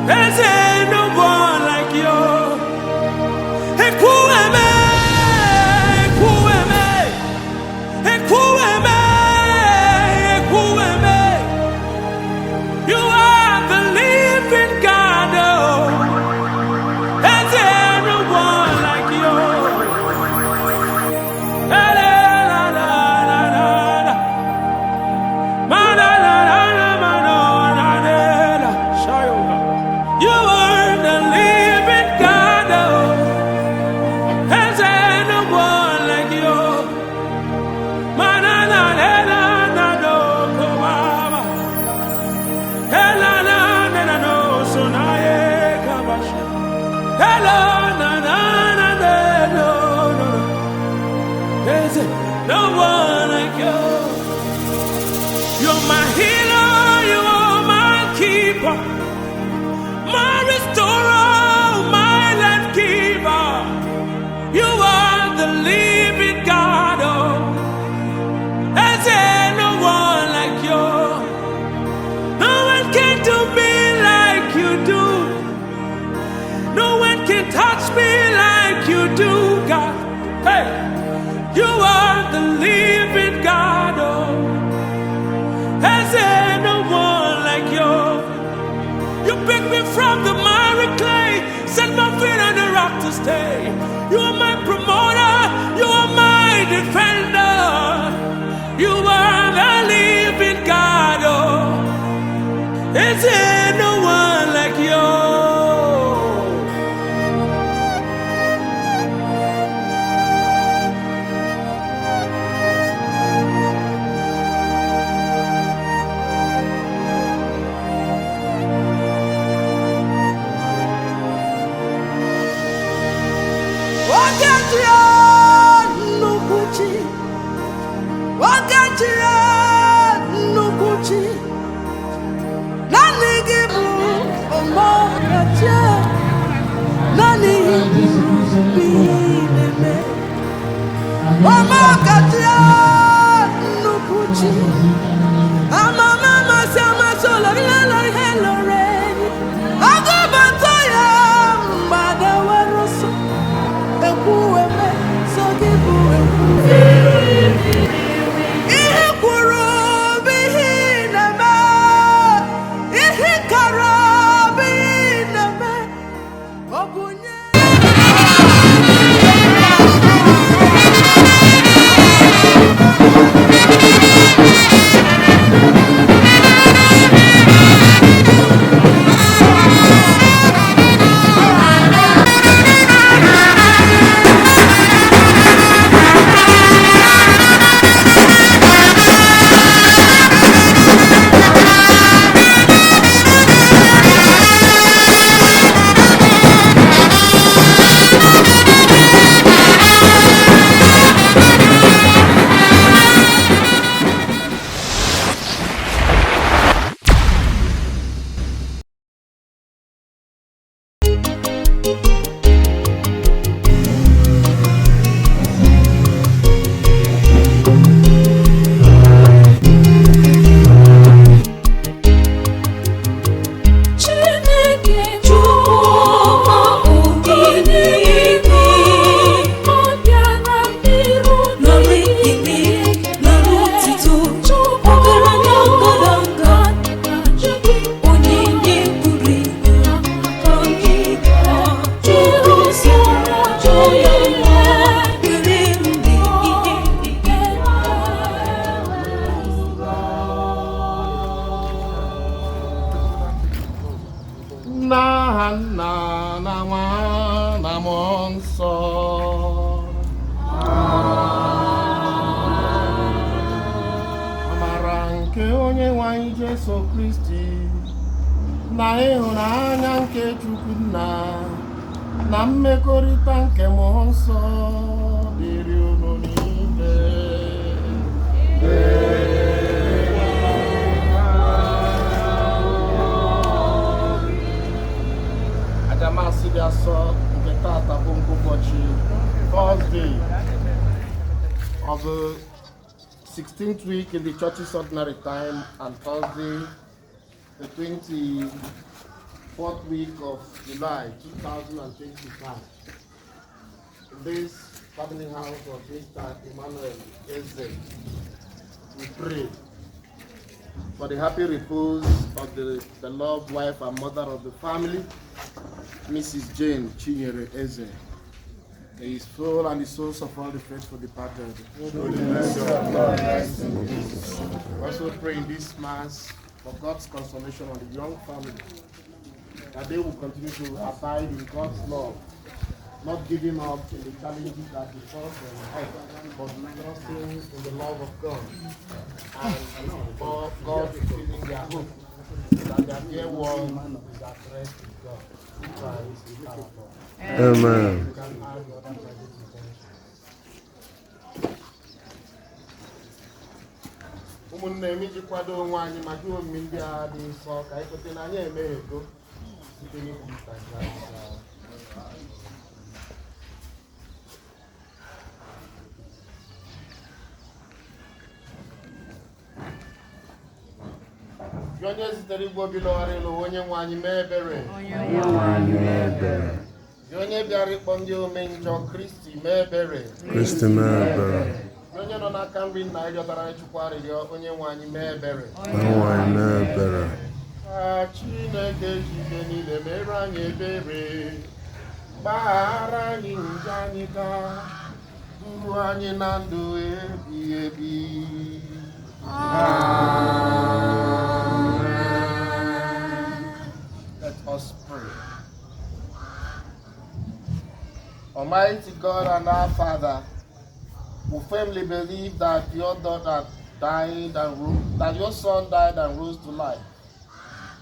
There's no one like you. Ekwueme, Ekwueme, Ekwueme, Ekwueme. You are the living God. Oh. There's no one like you. La la la la la la. Ma la la la la ma no la la la. Shayoga. You are the living God. Oh. There's no one like you. Ma na na na na na no ko. Ela na na na no so na ye kabasha. Ela na na na na no no no. There's no one like you. You're my healer, you are my keeper, my restorer, my life giver. You are the living God. Oh, there's no one like you. No one can do me like you do. No one can touch me like you do, God. Hey, you are the living God. Oh, there's no one like you. You picked me from the miry clay, set my feet on the rock to stay. You are my promoter, you are my defender. You are the living God. Oh, there's no one like you. Ogechi nnukwu chi, Ogechi nnukwu chi, naanị gị bụ ọmọkachi, naanị gị bụ ihe ị na-eme. Ọmọkachi nnukwu chi, amama amasị amasị olori lelori ihe lore enyi. Agụbata ya mgbada were ọsọ, ekwueme so gị bụ ekwu. Ihe kwuru bụ ihe ị na-eme, ihe kara bụ ihe ị na-eme, ọ bụ nye. Chineke Chukwuma ogige igwe, ọ bịara n'iru nọrọ ikele nọrọ otito, ọgaranya ngalanga, onyinye pụrụ ibu Chukwu si jụọ ya were mgbe ihe. N'aha Nna na Nwa na Mmụọ Nsọ. Amara nke onye nwe anyị Jesu Kristi na ịhụnanya nke Chukwu Nna na mmekọrịta nke Mmụọ Nsọ dịrị unu niile. Aja Mass dị asọ nke tata bụ nke ụbọchị Thursday of the 16th week in the Church's Ordinary Time and Thursday the Fourth week of July 2025. In this family house of Mr. Emmanuel Eze, we pray for the happy repose of the beloved wife and mother of the family, Mrs. Jane Chinyere Eze. May his soul and the souls of all the faithful departed. Through the mercy of God, rest in peace. We also pray in this Mass for God's consolation on the young family, that they will continue to abide in God's love, not giving up in the challenges that befall them, but trusting in the love of God and for God fulfilling their hope that their dear one is at rest with God. Through Christ our Lord. Amen. You can add your other private intentions. Ụmụnne m, iji kwado onwe anyị maka ihe omimi ndị a dị nsọ, ka anyị kweta na anyị emeghego site n'ikwupụta nke azịza. Gị onye zitere igwe obi lọghara elu, onye nwe anyị mee ebere. Gị onye bịara ịkpọ ndị ome njọ, Kristi mee ebere. Kristi mee ebere. Gị onye nọ n'aka nri nna ịrịọtara anyị Chukwu arịrịọ, onye nwe anyị mee ebere. Onye nwe anyị mee ebere. Ka Chineke ji ike niile mere anyị ebere, gbaghara anyị njọ anyị, ka duru anyị na ndụ ebighị ebi. Let us pray. Almighty God and our Father, we firmly believe that your daughter died and that your son died and rose to life.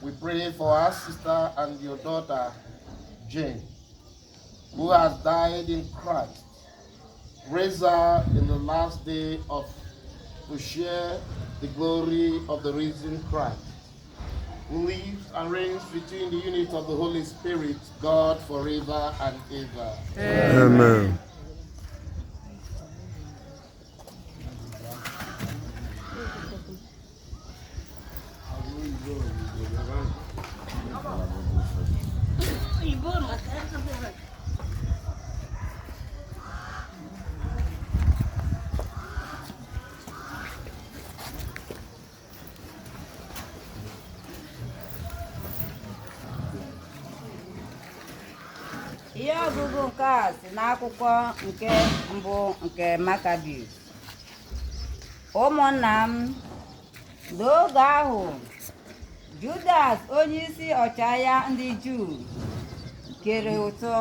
We pray for our sister and your daughter, Jane, who has died in Christ. Raise her in the last day of to share the glory of the risen Christ, who lives and reigns between the unit of the Holy Spirit, God forever and ever. Amen. Ihe ọgụgụ nke a si n'akwụkwọ nke mbụ nke Maccabees. Ụmụnna m, n'oge ahụ, Judas onyeisi ọchịagha ndị Juu kere ụtụ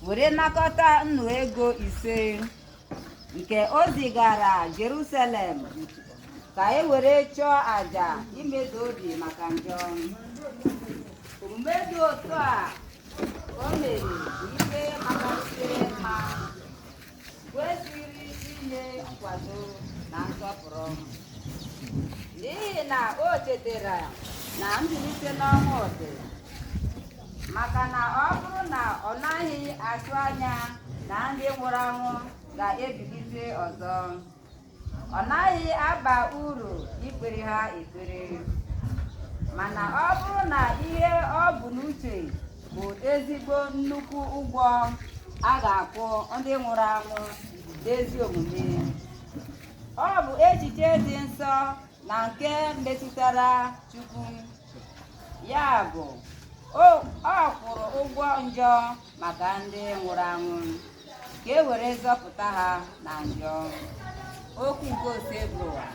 were nakọta nnu ego 5 nke o zigara Jerusalem ka e were chụọ àjà imedo obi maka njọ. Omume dị otu a o mere bụ ihe makarịsịrị mma, kwesịrị inye nkwado na nsọpụrụ, n'ihi na o chetara na mbilite n'ọnwụ dị, maka na ọ bụrụ na ọ naghị atụ anya na ndị nwụrụ anwụ ga-ebilite ọzọ, ọ naghị aba uru ikpere ha ekpere. Mana ọ bụrụ na ihe ọ bụ n'uche bụ ezigbo nnukwu ụgwọ a ga-akwụ ndị nwụrụ anwụ n'ezi omume, ọ bụ echiche dị nsọ na nke metụtara Chukwu. Ya bụ, ọ kwụrụ ụgwọ njọ maka ndị nwụrụ anwụ ka e were zọpụta ha na njọ. Okwu nke Osebụrụwa.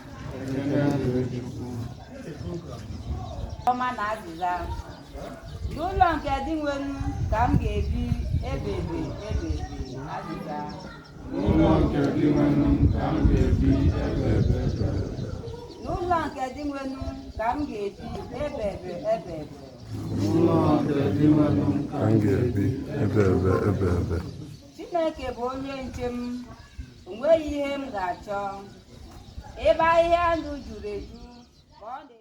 Ọma na azịza. N'ụlọ nke Dinwenu ka m ga-ebi ebebe ebebe. Azịza. N'ụlọ nke Dinwenu ka m ga-ebi ebebe ebebe. N'ụlọ nke Dinwenu ka m ga-ebi ebebe ebebe. N'ụlọ nke Dinwenu ka m ga-ebi ebebe ebebe. Chineke bụ onye nche m, o nweghị ihe m ga-achọ. Ebe ahịhịa ndụ juru eju ka ọ na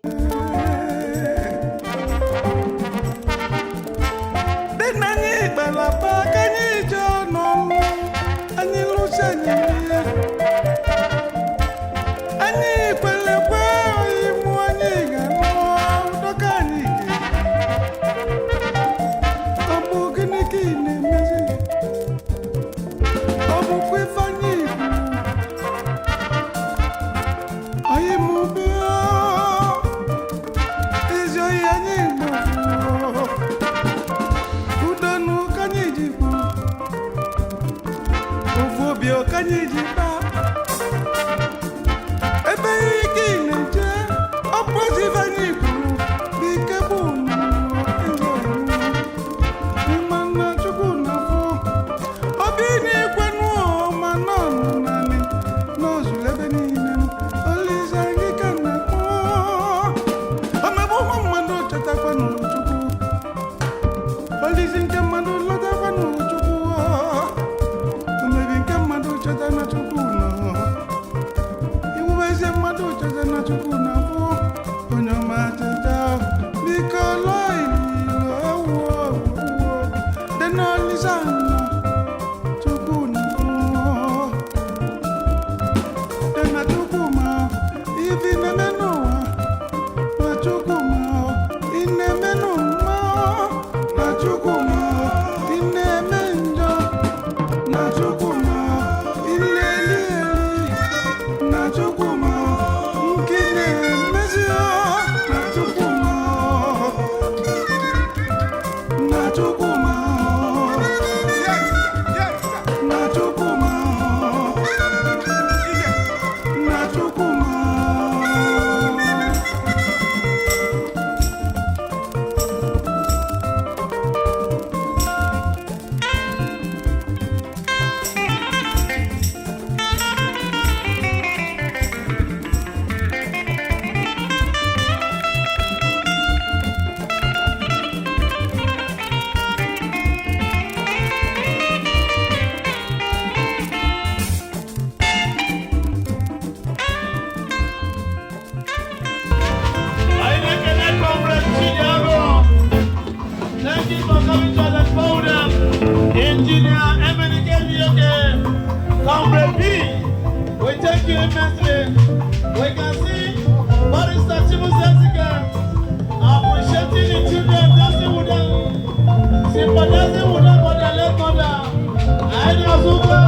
Dị na anyị gbalaba ka anyị jee n'ọlụ, anyị lụcha, anyị rie. Anyị kwelekwe oyimu, anyị ga-anụ udo ka anyị ga. ka anyị ji kpaa ebe ike ị na-eje ọpụzive anyị kwuru bike bụ ịma na Chukwu na-afụ obi n'ikwe nụọ ma nọ naanị n'ozuru ebe niile. Olise gị ka na-akpọ omegbu ụmụ mmadụ, chetakwanụ Chukwu. Olise nke mmadụ, lọtakwanụ Chukwu. Omebi nke mmadụ, cheta na Chukwu nọ. Iwube eze mmadụ, cheta na Chukwu na-afụ. Onye ọma, cheta, biko. Lọọ ilo ewu owuwo dị n'Olise nọ, Chukwu na-afụ dị na Chukwu. Ma ivi na-eme n'ụwa na Chukwu, ma ị na-eme n'ụwa na Chukwu, ma ị na-eme njọ na Chukwu, ma ị na-eli eli na Chukwu, ma nke ị na-emezi na Chukwu, ma na Chukwu, ma na Chukwu, ma na Chukwu, ma. Anyị na-ekele Comrade Chidiago. Thank you for coming to the podium. Engineer Emenike Nioke, Comrade B, we thank you immensely. We can see Barrister Chibueze Ezike appreciating the children, dancing with them, sympathizing with them for their late mother. Anyị na-azụkwa.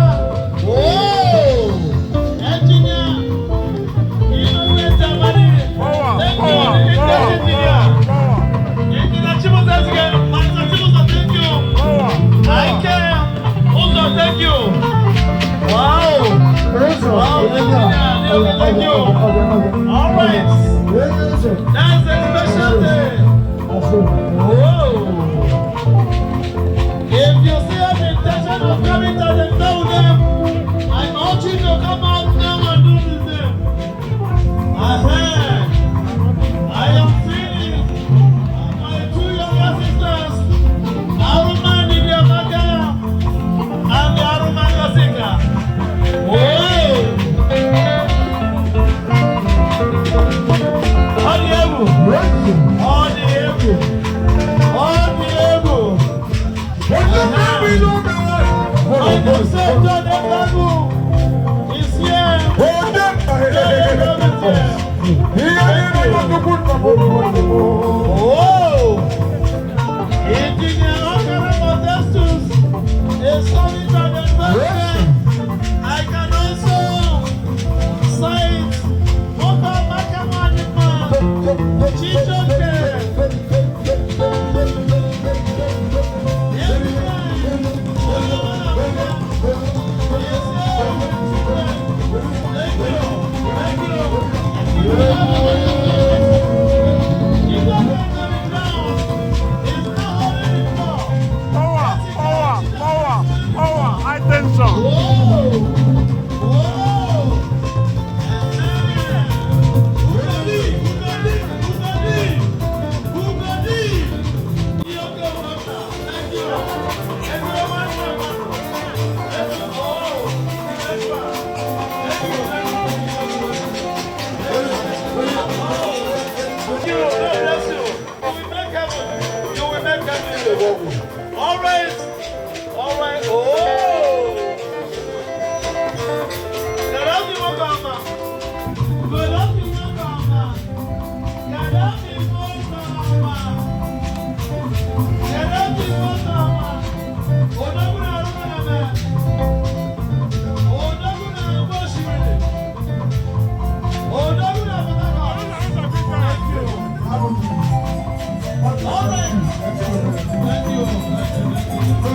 Whoa! Engineer Innocent Amadi. Thank you, engineer. Engineer Chibueze Ezike, Barrister Chibueze, thank you. Ike Ụzọ, thank you. Wow. Wow, engineer, thank you. All right. That's a special day. Whoa. If you see the intention of coming to the podium, I urge you to come out now and do the same. Ahead. I am seeing my two younger sisters, Aruma Ndidiamaka and Aruma Kasika. Whoa! Ọ dị egwu! Ọ dị egwu! Ọ dị egwu! I do say John Ebagu is here. John Ebagu is here. Oh! Engineer Okara Modestus is coming to the president. I can also cite Oka Makamanima, Chichoke. Thank you. Thank you. Power, power, power, power, high tension. All right, all right. Oh. Gaddafi Mokama. Gaddafi Mokama. Gaddafi Mokama. Gaddafi Mokama. Odogwu Aruna na Odogwu na Oshimiri. Odogwu na Port Harcourt. Thank you. All right. Thank you. Thank you.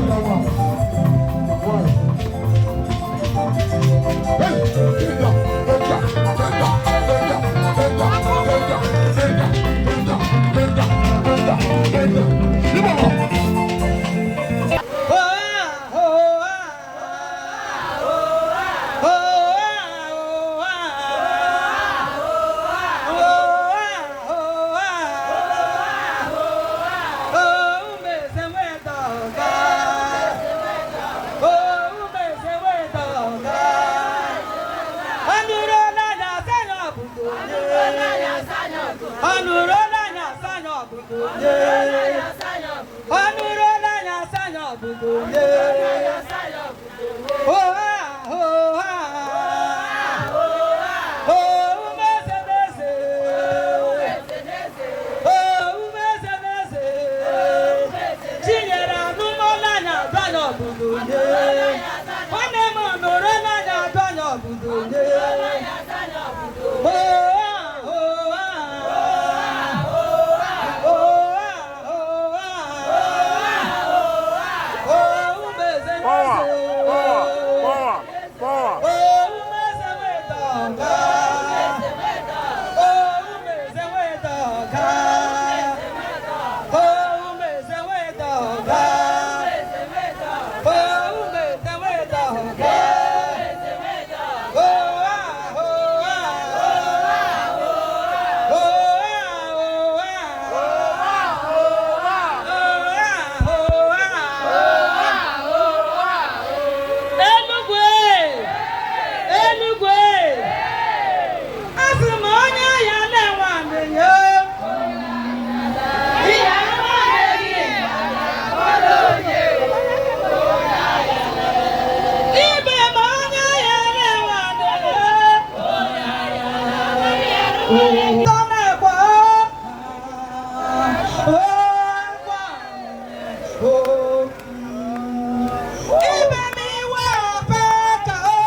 Ime m iwe ope ka o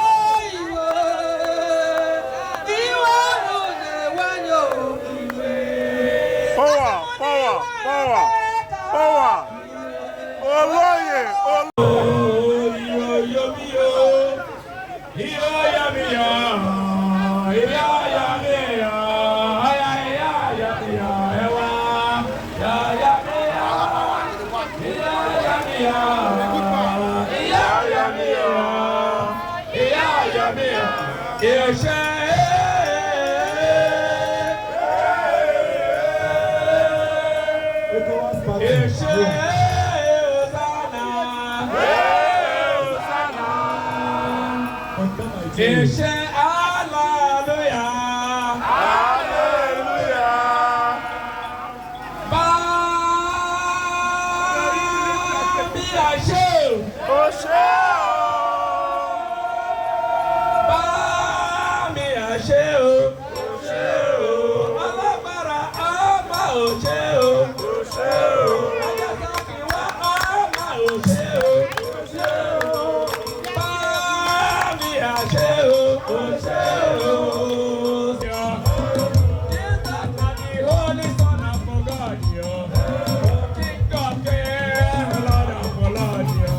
iwe iwe ahụ na-ewenye omume. Power, power, power, power. Olóyè, olóyè. Ìṣe hallelujah. Hallelujah. Bá bí a ṣe o. Ó ṣé o. Bá mi a ṣe o. Ṣe o. Alágbára a máa ò ṣe o. Ṣe o. Ajásàkì wá a máa ò ṣe o. Ṣe o. Bá mi a ṣe o. Ṣe o. Jesus na the Holy Son of God, yo. King of kings, Lord of lords, yo.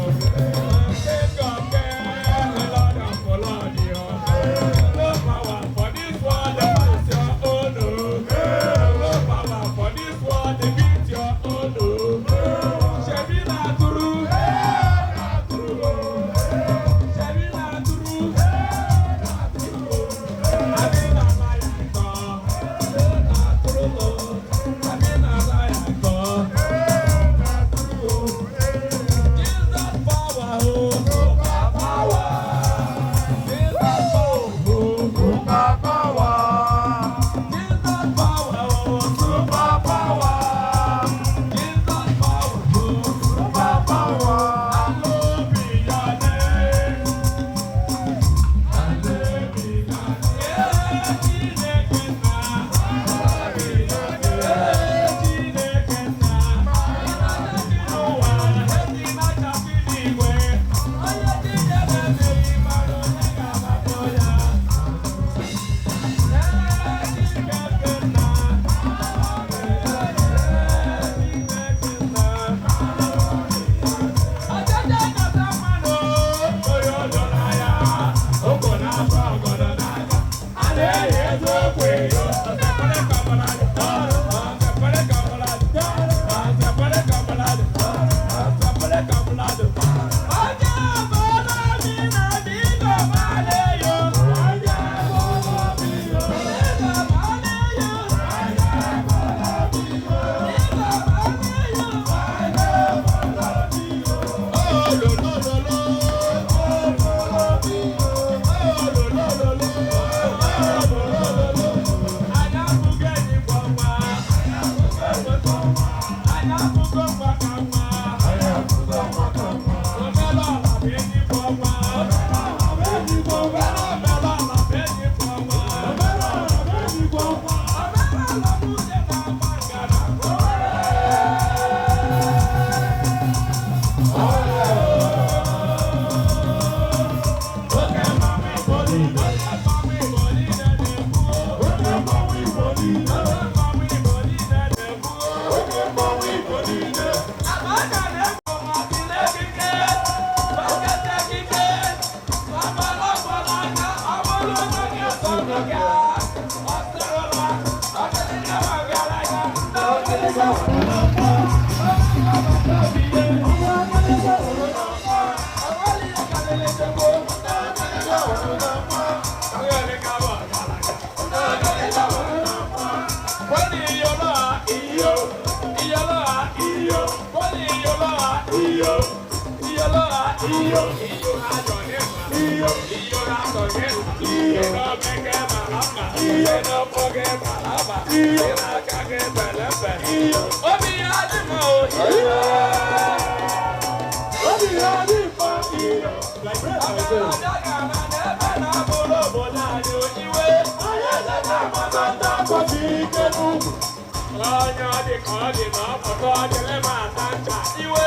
King of kings, Lord of lords, yo. No power for this world, it's your own, oh. No power for this world, it's your own, oh. Ṣebí na true, na true, oh. Ṣebí na true, na true, oh. Abi na liar, na true, oh. Abi na liar, na true, oh. Jesus power, oh, super power. Jesus power, oh, Super power. Jesus power, oh, Super power. Jesus power, oh, Super power. Hallowed be your name. Hallowed be your name. Chineke nna. Hallowed be your name. Chineke nna. Ịna-achị n'ụwa, ezi na-achị n'igwe. Onye Chineke meghị mara onye ga-agbapụ ya. Chineke nna. Chineke nna. Onye ọ dị ka ọ dị na ọ pụta ọ dịrị m ata ncha iwe.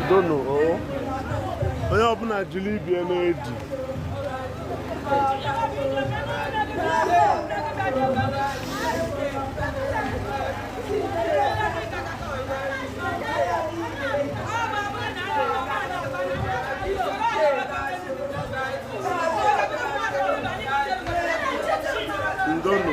Ndonu o. Onye ọbụla jiri ibie na-eji. Ndonu.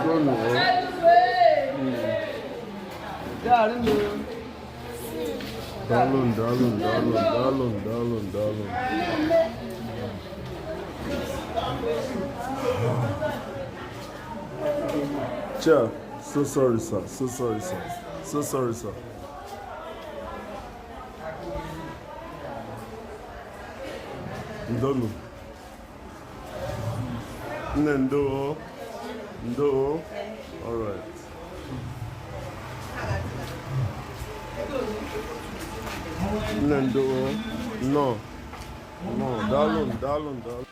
Ndonu o. Daalụ, daalụ, daalụ, daalụ, daalụ, daalụ. Chair, so sorry, sir. So sorry, sir. So sorry, sir. Ndonu. Nne ndo. Ndo. All right. Nne ndo. No. No. Daalụ, daalụ, daalụ.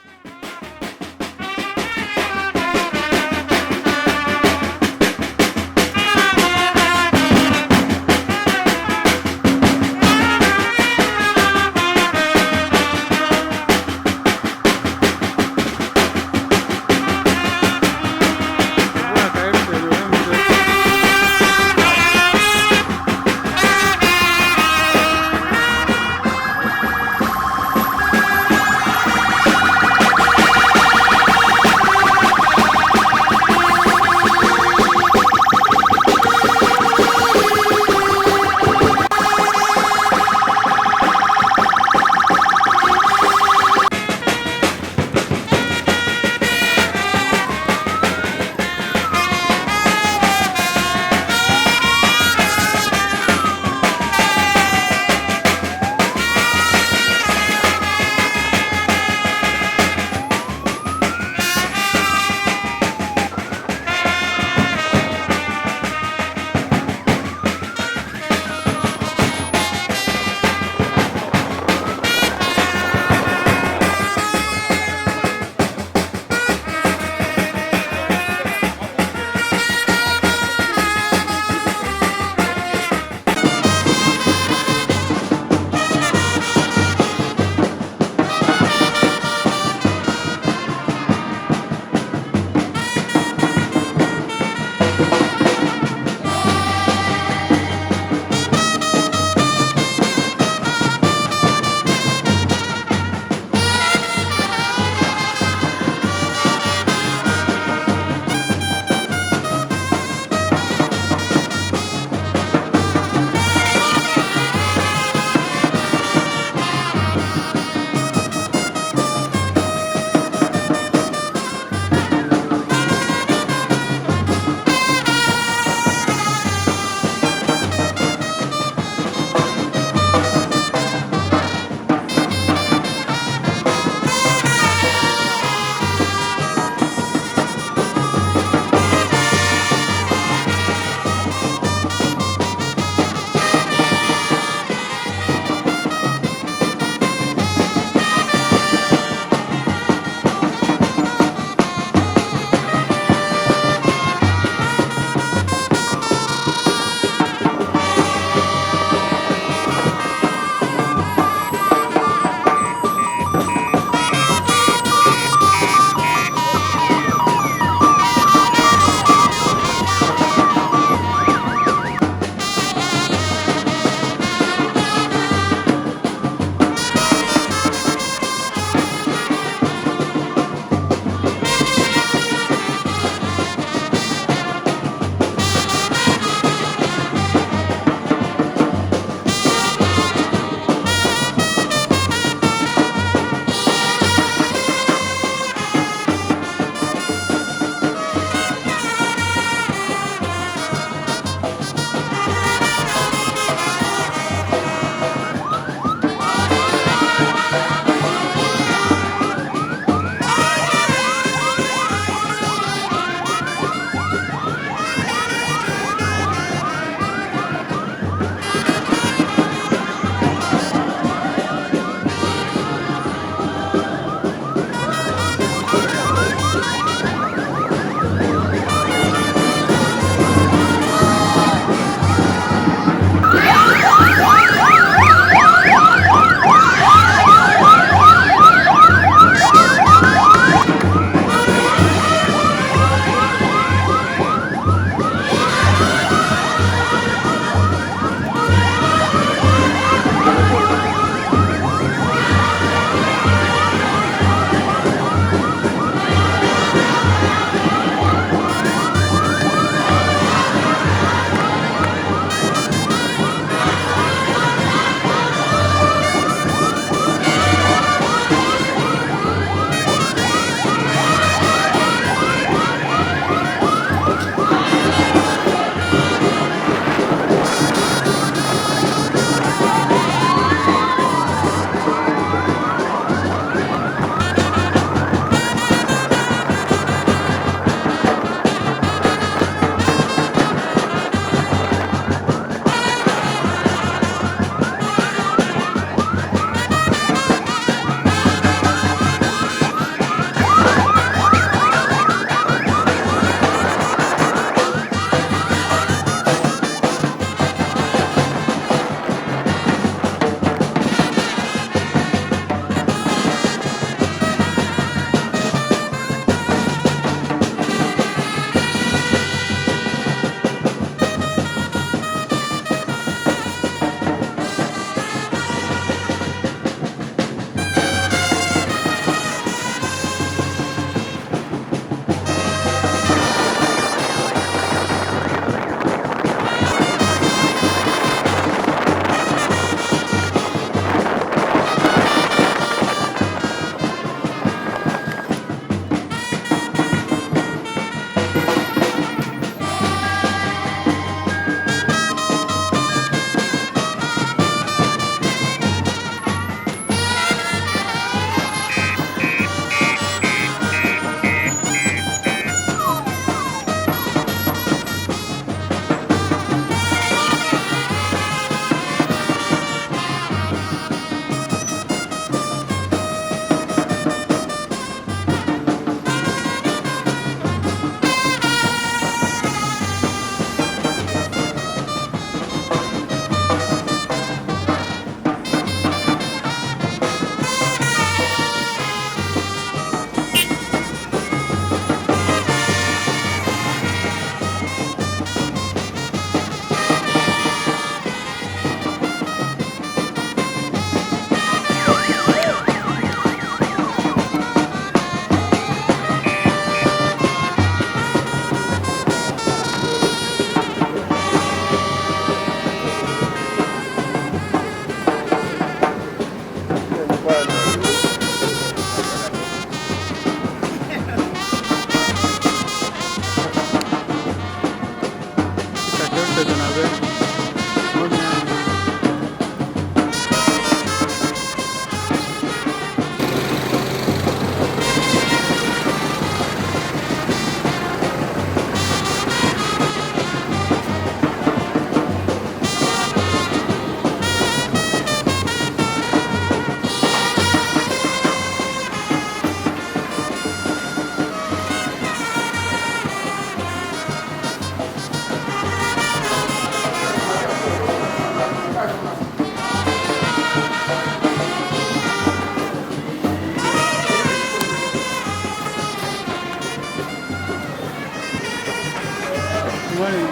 Morning.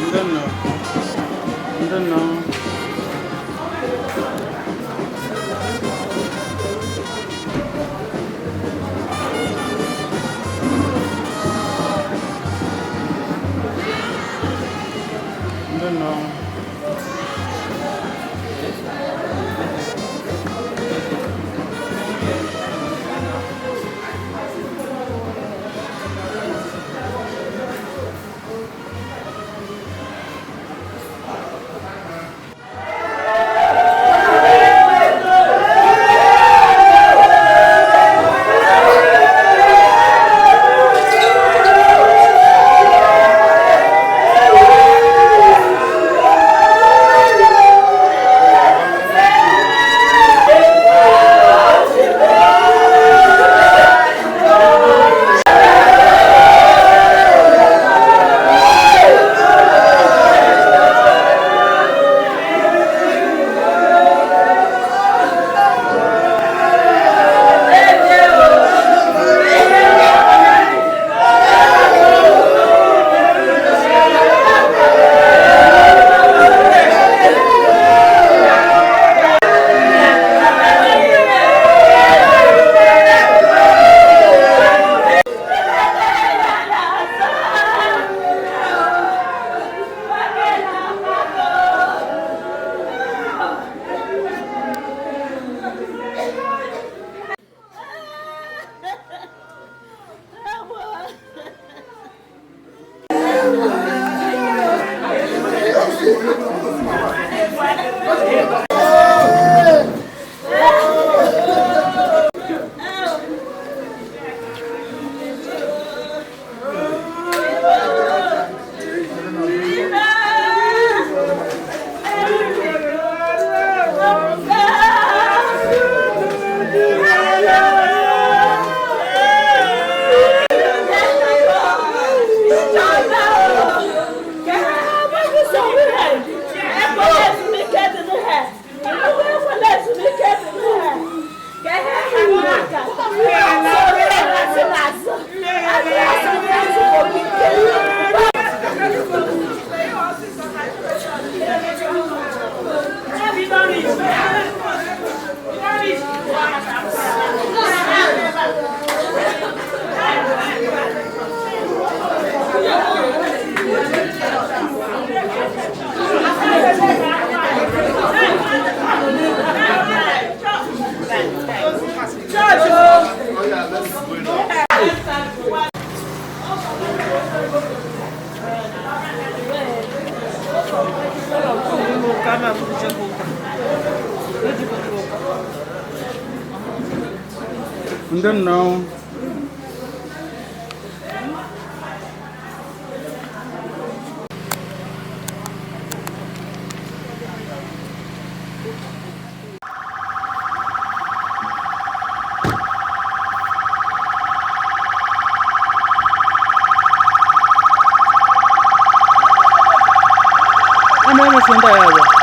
I don't know. I don't know. I don't know. I don't know. Ana senda yawa.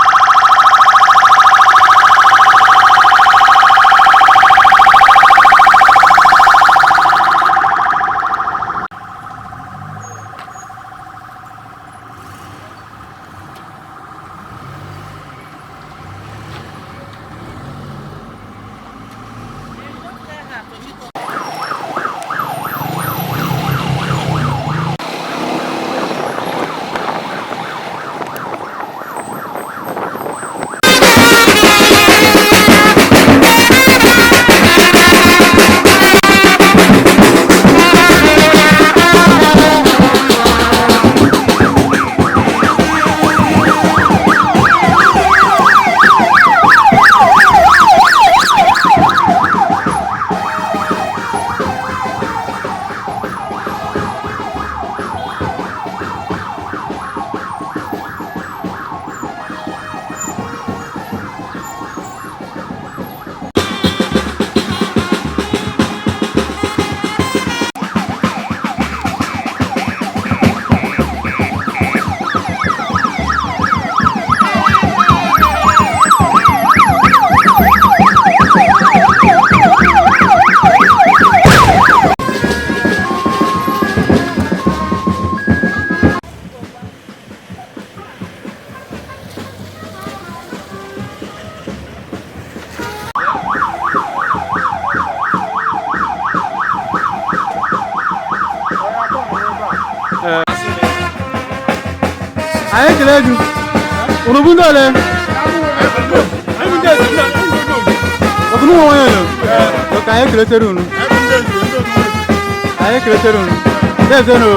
Anyị ekele gị. Unu bụ ndị ole? Ọbụnụ nwe onye nọ? Ka anyị ekeletere unu. Anyị ekeletere unu. Deezenụ.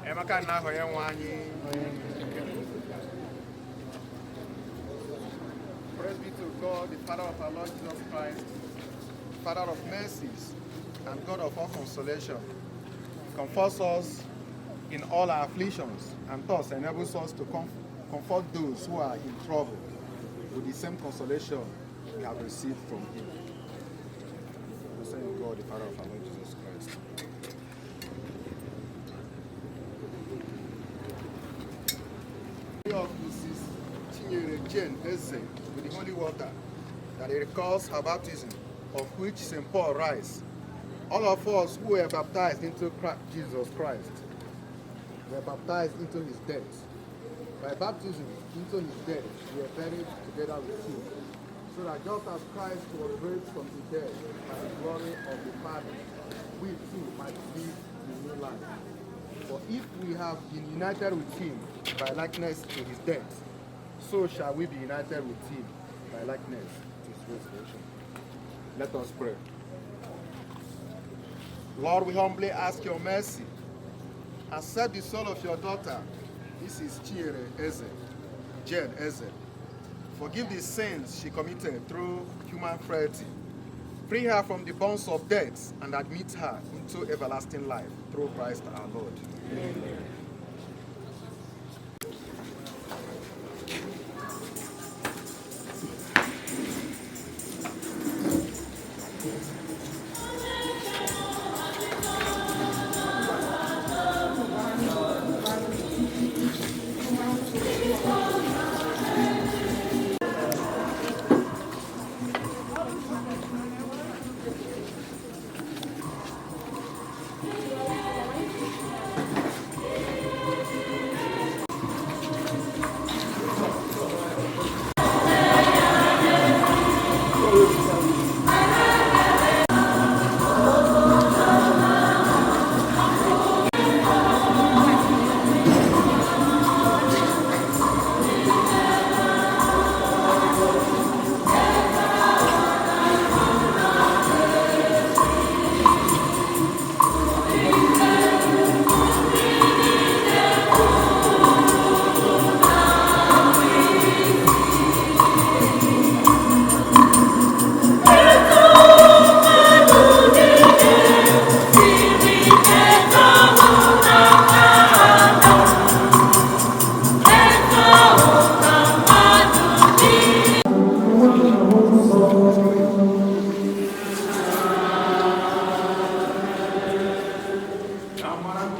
Emeka na ahụ ya nwe anyị. Praise be to God, the Father of our Lord Jesus Christ, Father of mercies and God of all consolation, comforts us in all our afflictions and thus enables us to comfort those who are in trouble with the same consolation we have received from Him. Blessed be God, the Father of our Lord Jesus Christ. Of Mrs. Chinyere Jane Eze with the holy water that it recalls her baptism, of which St. Paul writes, all of us who were baptized into Jesus Christ were baptized into his death. By baptism into his death, we were buried together with him, so that just as Christ was raised from the dead by the glory of the Father, we too might live the new life. For if we have been united with him by likeness to his death, so shall we be united with him by likeness to his resurrection. Let us pray. Lord, we humbly ask your mercy. Accept the soul of your daughter, Mrs. Chinyere Eze, Jane Eze. Forgive the sins she committed through human frailty. Free her from the bonds of death and admit her into everlasting life through Christ our Lord. Amen.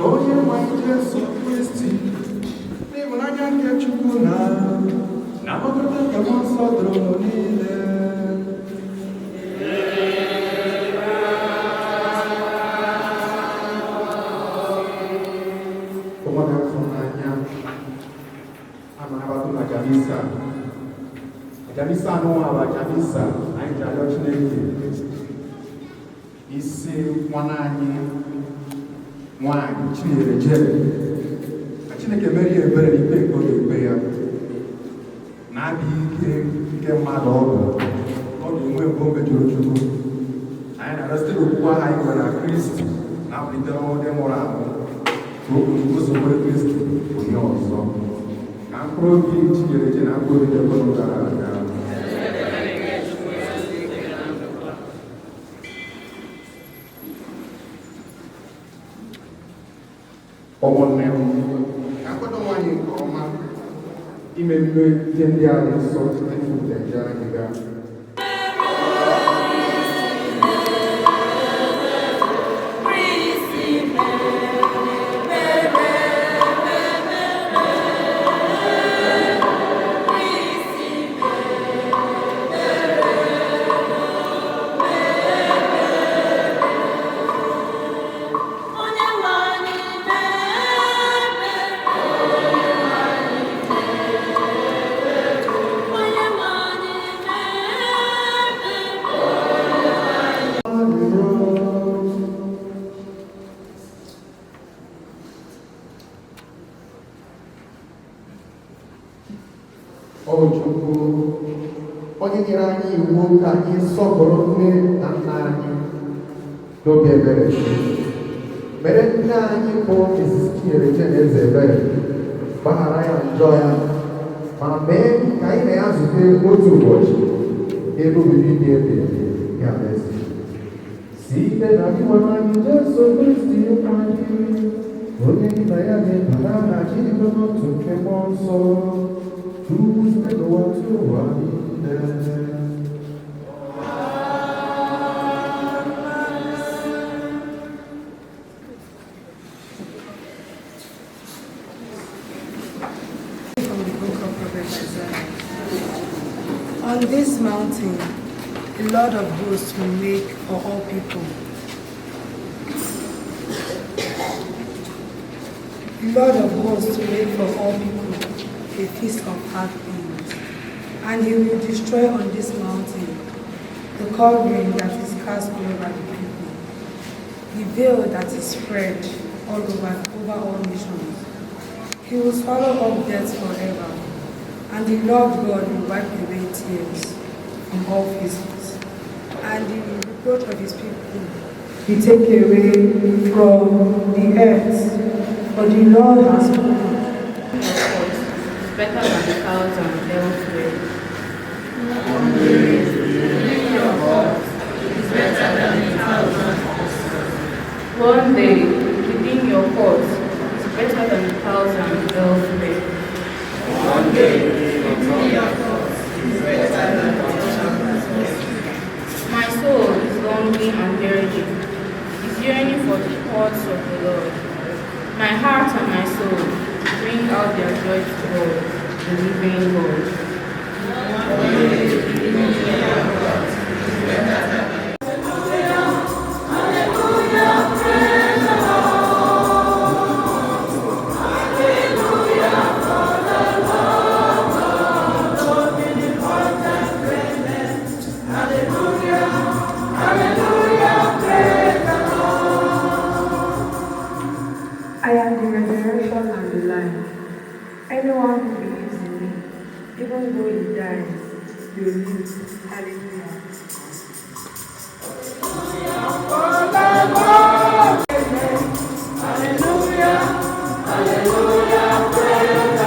Onye nwe anyị Jesu Kristi, n'ịhụnanya nke Chukwu na na mmekọrịta nke Mmụọ Nsọ dịrị unu niile. Ụmụaka fụrụ n'anya, a na-anabata unu aja misa. Aja misa anụnwa bụ aja misa anyị ji arịọ Chineke isi nwanne anyị nwaanyị Chinyere Jane ka Chineke mere ya ebere n'ikpe nke ọ ga-ekpe ya na Na-adịghị ike nke mmadụ ọ bụ, ọ ga-enwe mgbe o mejọrọ Chukwu. Anyị na-arịọ site n'okwukwe ahụ anyị nwere na Kristi na-amalite n'ọnwụ ndị nwụrụ anwụ, ka o kwuru ụzọ Kristi onye ọzọ. Ka mkpụrụ obi Chinyere Jane na mkpụrụ obi ndị ọbụla gara aga. Ụmụnne m, ka akwado onwe anyị nke ọma ime emume ihe ndị a dị nsọ site n'ikwupụta njọ anyị gaa. O Chukwu, onye nyere anyị iwu ka anyị sọpụrụ nne na nna anyị n'obi ebere, mere nne anyị bụ Mrs. Chinyere Jane Eze ebere, gbaghara ya njọ ya, ma mee ka anyị na ya zute otu ụbọchị n'ebe obibi dị ebi ebi nke alaeze. Site na Dinwenụ anyị Jesu Kristi nwa gị, onye gị na ya na-ebata na Chineke n'otu nke Mmụọ Nsọ, Chukwu site n'ụwa tuo ụwa niile. From the book of Prophet Isaiah. On this mountain, the Lord of hosts will make for all people. The Lord of hosts will make for all people a feast of hard things, and he will destroy on this mountain the covering that is cast all over the people, the veil that is spread all over all nations. He will swallow up death forever, and the Lord God will wipe away tears from all faces, and the reproach of his people he take away from the earth, for the Lord has spoken. Is better than 1,000 elsewhere. One day within your courts is better than 1,000 elsewhere. One day within your courts is better than 1,000 elsewhere. My soul is longing and yearning, is yearning for the courts of the Lord. My heart and my soul bring out their joy to God, the living God. One day within your courts is better than I am the resurrection and the life. Anyone who believes in me, even though he dies, will live. Hallelujah.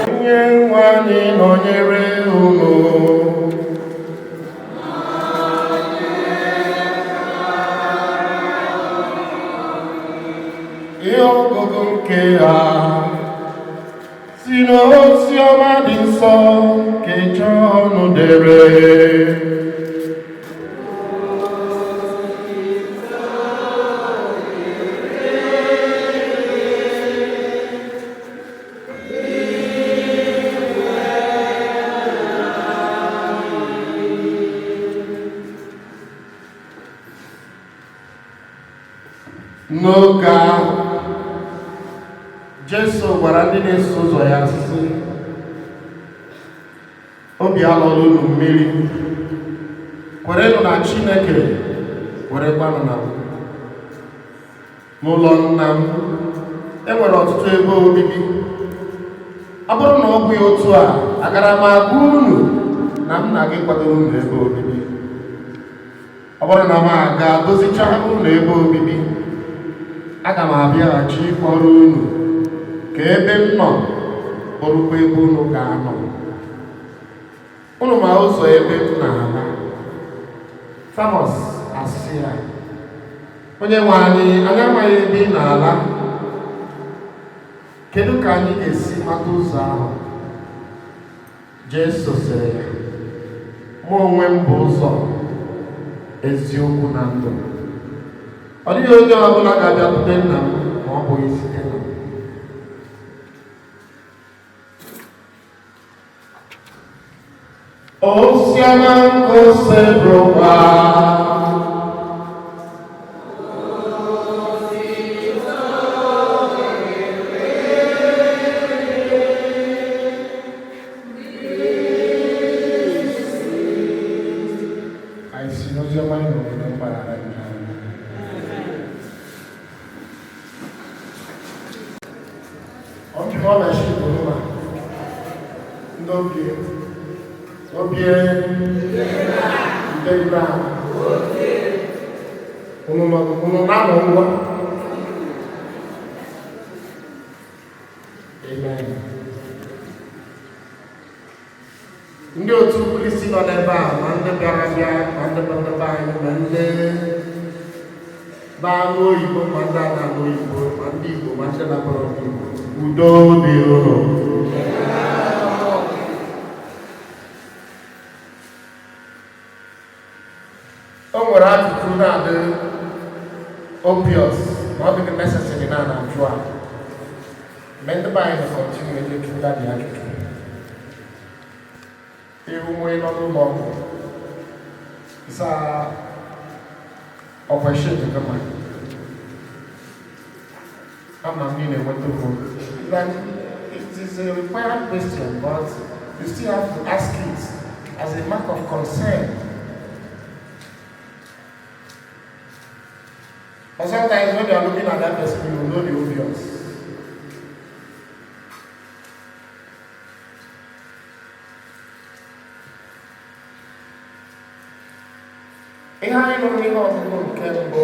Onye nwe anyị nọnyere unu. Ihe ọgụgụ nke a si n'ozi ọma dị nsọ nke Jọn dere. N'oge ahụ, Jesu gwara ndị na-eso ụzọ ya sị, obi alọla unu mmiri, kwerenụ na Chineke, kwerekwanụ na m. N'ụlọ nna m, e nwere ọtụtụ ebe obibi. Ọ bụrụ na ọ bụghị otu a, agara m agwa unu Na m na-aga ịkwadoro unu ebe obibi. Ọ bụrụ na m aga dozichaa unu ebe obibi, aga m abịaghachi ịkpọrọ unu ka ebe m nọ bụrụkwa ebe unu ga-anọ. Unu ma ụzọ ebe m na-ala. Thomas asị ya, Onye nwe anyị, anyị amaghị ebe ị na-ala. Kedu ka anyị ga-esi mata ụzọ ahụ? Jesu sịrị ya, Mụ onwe m bụ ụzọ, eziokwu na ndụ. Ọ dịghị onye ọbụla ga-abịakwute nna m ma ọ bụghị site na m. Oziọma nke Osebụrụwa. Anyị si n'oziọma anyị n'obodo mgbaghara nke anyị. Ọ na-esi obodo ndị obie obie ndị na unu unu na-anọ ngwa. Amen. Ndị otu Kristi nọ n'ebe a, ma ndị bịara bịa, ma ndị bụ ndị be anyị, ma ndị na-anụ oyibo, ma ndị a na-anụ oyibo, ma ndị Igbo, ma ndị na-abụrụ ndị Igbo, udo dị unu. O nwere ajụjụ na-adị obvious ma ọ dịghị necessary na na-ajụ a, mgbe ndị be anyị na-continue ịjụ dị ajụjụ. Ihu nwee nọ n'ụlọ ọgwụ zaa ọkwa gị, ma ama m niile enweta onwe. Like, it is a required question, but you still have to ask it as a mark of concern. But sometimes when you are looking at that person, you will know the obvious. Ihe anyị nụrụ n'ihe ọgụgụ nke mbụ,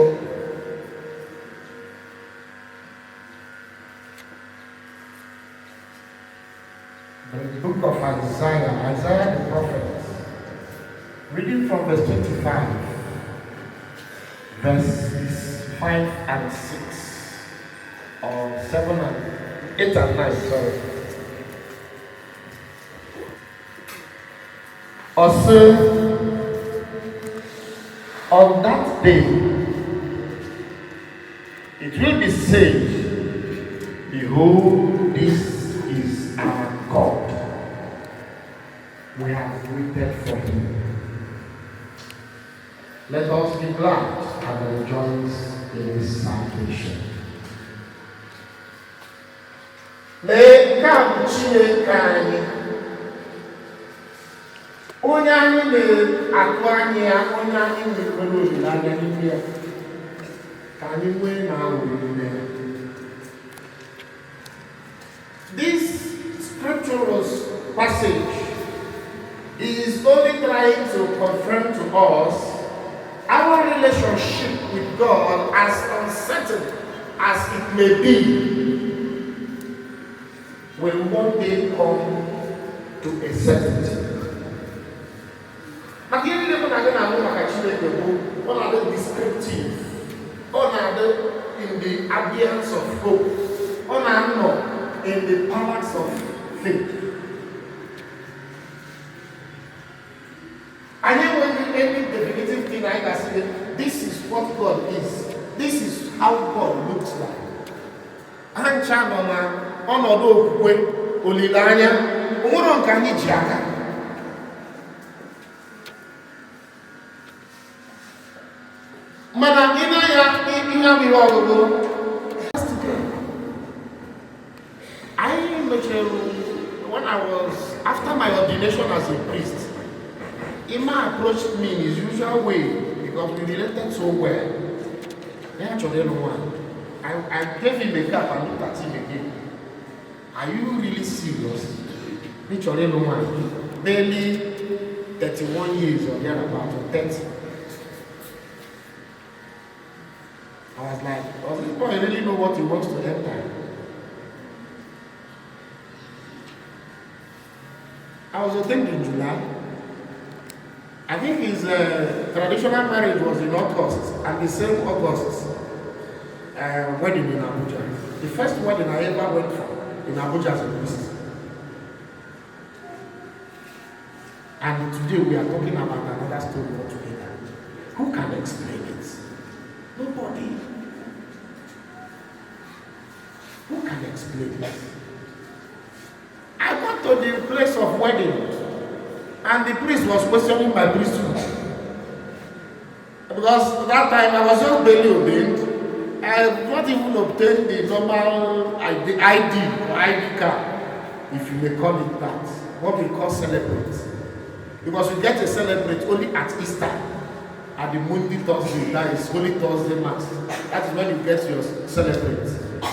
the book of Isaiah, Isaiah the prophet, reading from verse 25, verses 5 and 6, or 7 and 8 and 9, sorry. Ọ sị, "On that day, it will be said, Behold, this is our God. We have waited for him. Let us be glad and rejoice in his salvation." Lee, nke a bụ Chineke anyị, onye anyị na-atụ anya ya, onye anyị nwere olileanya n'ime ya, ka anyị nwee na aṅụrị n'ime ya. This scriptural passage is only trying to confirm to us our relationship with God, as uncertain as it may be, will one day come to a certainty. Maka ihe niile mụ na gị na-anụ maka Chineke bụ, ọ na-adị descriptive, ọ na-adị in the ambience of hope, ọ na-anọ in the palace of faith. Anyị enweghị any definitive thing anyị ga-asị gị, this is what God is, this is how God looks like. Ha ncha nọ na ọnọdụ okwukwe, olileanya, onwere nke anyị ji aka. Mana ị na-anya ihe abụ ihe ọgụgụ anyị mechara. When I was after my ordination as a priest, Ima approached me in his usual way, because we related so well. Ya chọrọ ịlụ nwaanyị. I gave him a gap and looked at him again. "Are you really serious? Ị chọrọ ịlụ nwaanyị?" Barely 31 years or thereabout, or 30. I was like, does this boy really know what he wants to enter? I was ordained in July. I think his traditional marriage was in August, and the same August wedding in Abuja. The first wedding I ever went for in Abuja as a priest. And today we are talking about another story altogether. Who can explain it? Nobody. Who can explain it? I got to the place of wedding, and the priest was questioning my priesthood. Because that time I was just barely ordained. I had not even obtained the normal ID or ID card, if you may call it that, what we call celebrate. Because we get a celebrate only at Easter, at the Maundy Thursday, that is Holy Thursday Mass. That is when you get your celebrate.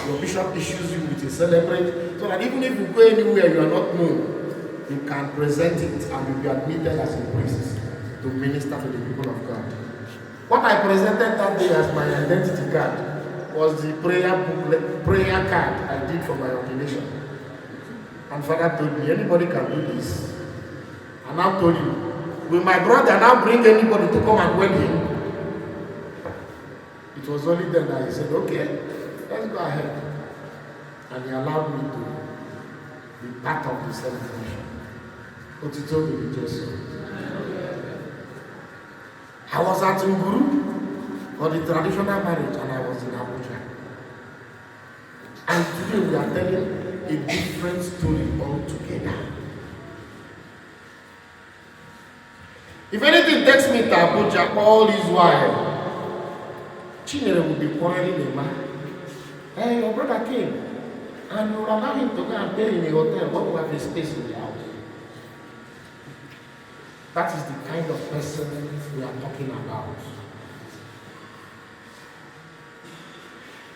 Your bishop issues you with a celebrate, so that even if you go anywhere you are not known, you can present it and you'll be admitted as a priest to minister to the people of God. What I presented that day as my identity card was the prayer booklet, prayer card I did for my ordination. And Father told me, anybody can do this. And I told him, will my brother now bring anybody to come and wed him? It was only then that he said, okay, let's go ahead. And he allowed me to be part of the celebration. Otito dịrị Jesu. I was at Nguru for the traditional marriage, and I was in Abuja. And today we are telling a different story altogether. If anything takes me to Abuja all this while, Chinyere will be quarreling Emma. Hey, your brother came, and you will allow him to go and pay in a hotel when we have a space in the house. That is the kind of person we are talking about.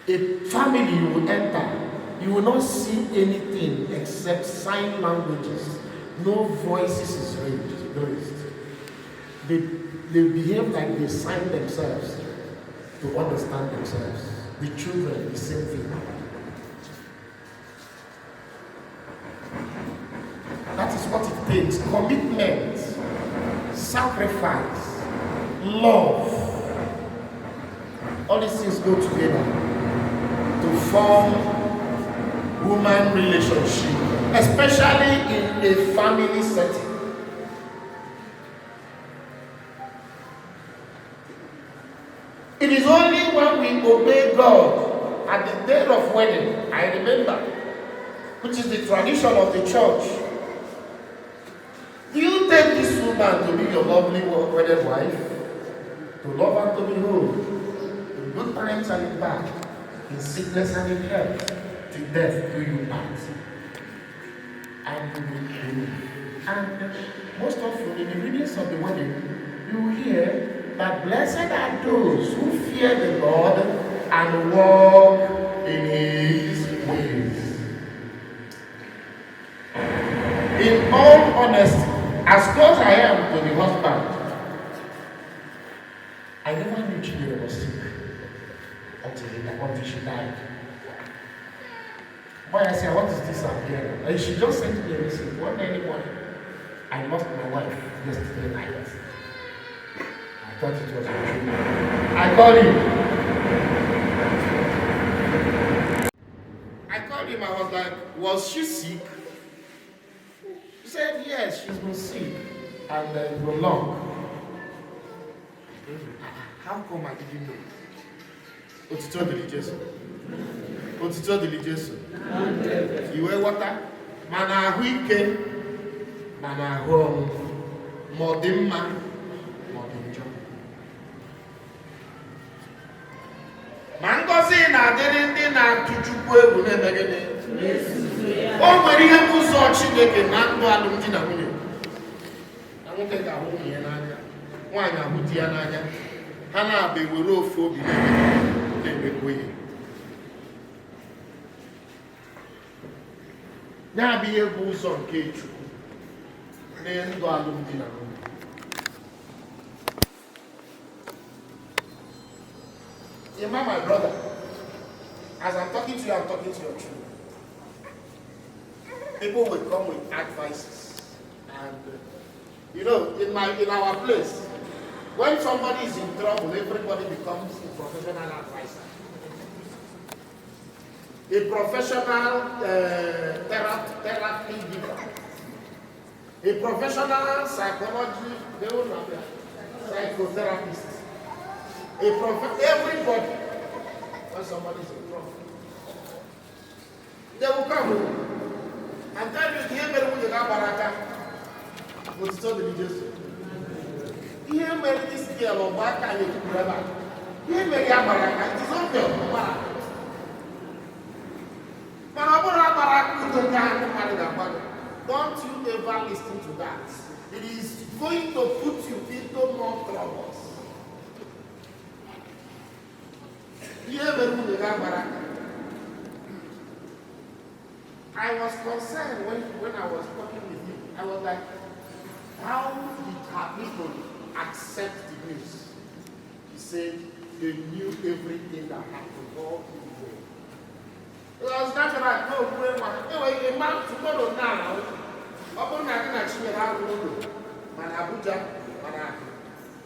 A family you will enter, you will not see anything except sign languages. No voices is raised. They behave like they sign themselves to understand themselves. The children, the same thing. That is what it takes. Commitment, sacrifice, love. All these things go together to form human relationship, especially in a family setting. It is only when we obey God at the day of wedding, I remember, which is the tradition of the church. Do you take this woman to be your lovely wedded wife? To love and to behold, in good times and in bad, in sickness and in health, till death do you part. And you will believe. And most often in the readings of the wedding, you will hear that blessed are those who fear the Lord and walk in his ways. In all honesty, as close I am to the husband, I never knew Chinyere was sick until she died. Boy, I said, what is this I'm hearing? And she just sent me a message one early morning. I lost my wife yesterday night. I thought it was a dream. I called him. I was like, was she sick? He said, yes, she's been sick. And it was long. How come I didn't know? Otito dịrị Jesu. Otito dịrị Jesu. I wee ghọta ma na ahụike ma na ahụ ọnwụ, ma ọ dị mma ma ọ dị njọ, ma ngọzi na-adịrị ndị na-atụ Chukwu egwu na-eme gịnị? O nwere ihe bụ ụzọ Chineke na ndụ alụmdi na nwunye. Na nwoke ga-ahụ nwunye ya n'anya, nwaanyị ahụ di ya n'anya, ha na-abụ ewere ofu obi na-emekọ ihe. Ya bụ ihe bụ ụzọ nke Chukwu na ndụ alụmdi na nwunye. Emma, my brother, as I'm talking to you, I'm talking to your children. People will come with advices. And in our place, when somebody is in trouble, everybody becomes a professional advisor. A professional therapy giver. A professional psychology, they will not be psychotherapist. Everybody, when somebody is in trouble, they will come and tell you, ihe mere nwunye gị agbara aka. Otito dịrị Jesu. Ihe mere this girl ọgba aka anyị ekwupụrụ ebe a. Ihe mere ya gbara aka, it is obvious, ọ gbara aka. Mana ọ bụrụ agbara aka udo ka ndị mmadụ ga-agba gị. Don't you ever listen to that. It is going to put you into more troubles. Ihe mere nwunye gị agbara aka. I was concerned when I was talking with him. I was like, how did her people accept the news? He said they knew everything that happened all through the way. It was natural. No, anyway, a man tomorrow now, ọ bụrụ na gị na Chinyere arụ ụlọ mana Abuja mana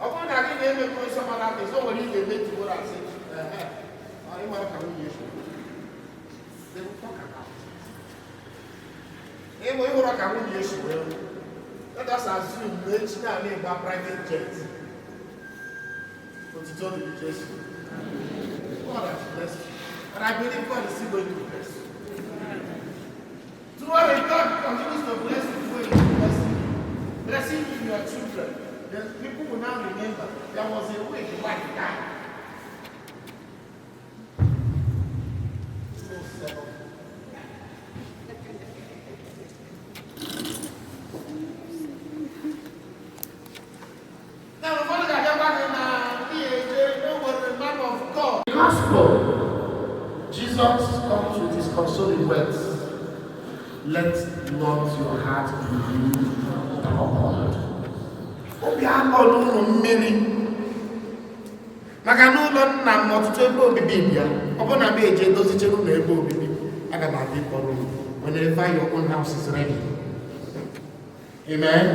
ọ bụrụ na gị na-emekọ some other things, o nwere ị ga-eme tomorrow and say, "Ehe, ọ ịmara ka nwunye si." They will talk about it. Ịmụ ịhụrụ ka nwunye si wee nwụ. Let us assume na echi na-ana ịgba private jet. Otito dịrị Jesu. God has blessed you. And I believe God is still going to bless you. Tomorrow, if God continues to bless you the way He bless you, blessing you your children, then people will now remember there was a way the wife died. So settle. Now, ụfọdụ ga-abịa gị na ihe eje o nwere man of God. The gospel, Jesus comes with his consoling words. Let not your heart be troubled. Obi alọ n'ụlọ mmiri. Maka n'ụlọ nna m ọtụtụ ebe obibi bịa, ọ bụrụ na m eje dozichere ụlọ ebe obibi, aga m abịa ịkpọrọ unu whenever your own house is ready. Amen.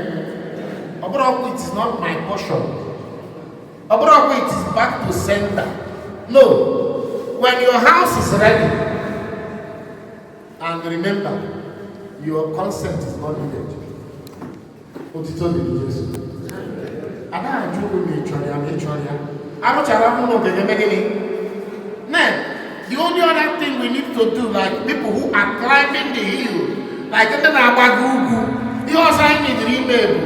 Ọ bụrụ ọkwa it is not my portion. Ọ bụrụ ọkwa it is back to sender. No. When your house is ready, and remember, your consent is not needed. Otito dịrị Jesu. Ada ajụ unu ma ị chọrọ ya ma ị chọrọ ya. Arụchara m ụlọ ga-eme gịnị? Then, the only other thing we need to do, like people who are climbing the hill, like ndị na-agbago ugwu, ihe ọzọ anyị nidiri ime bụ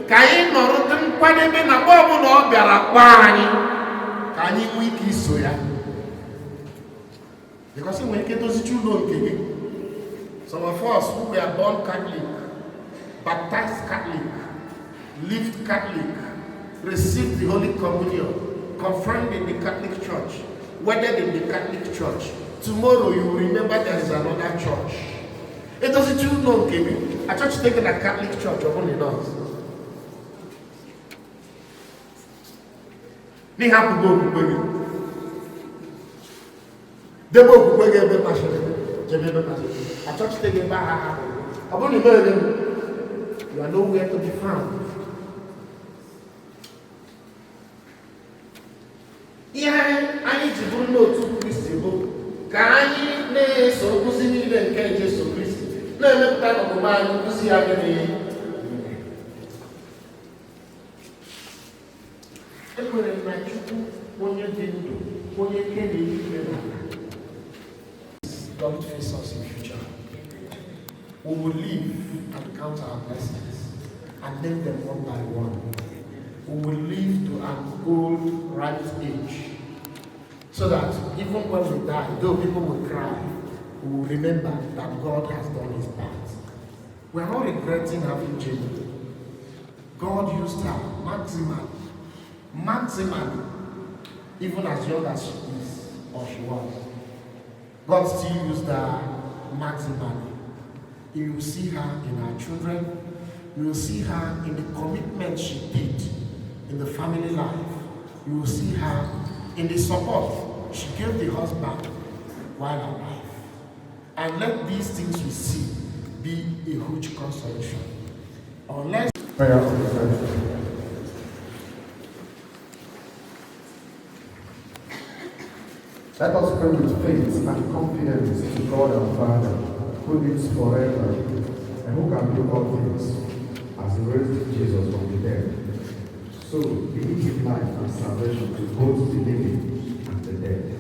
ka anyị nọrọ dị nkwadebe na mgbe ọbụla ọ bịara kpọọ anyị, ka anyị nwee ike iso ya. Because ị nwere ike dozicha ụlọ nke gị. Some of us who were born Catholic, baptized Catholic, lived Catholic, received the Holy Communion, confirmed in the Catholic Church, wedded in the Catholic Church. Tomorrow you will remember there is another church. It doesn't you know, Kemi? A church taken a Catholic church, or only does. N'ịhapụgo okwukwe gị. Debe okwukwe gị ebe masịrị gị, jebe ebe masịrị gị. Achọchite gị ebe ahụ ahapụrụ gị. Ọ bụrụ na ị mere gị, you are nowhere to be found. Ihe anyị ji bụrụ n'otu Kristi bụ ka anyị na-eso nkuzi niile nke Jesu Kristi, na-emepụta n'omume anyị nkuzi ya gịnị? Ekwere m na Chukwu onye dị ndụ, onye kere eluigwe na ala. Don't face us in future. We will live and count our blessings and name them one by one. We will live to an old right age, so that even when we die, though people will cry, we will remember that God has done his part. We are not regretting having Jenny. God used her maximally, maximally, even as young as she is or she was. God still used her maximally. You will see her in her children. You will see her in the commitment she did in the family life. You will see her in the support. she gave the husband while alive. And let these things we see be a huge consolation. Unless Prayer of reflection. Let us pray with faith and confidence to God our Father, who lives forever and who can do all things, as he raised Jesus from the dead. So may he give life and salvation to both the living and the dead.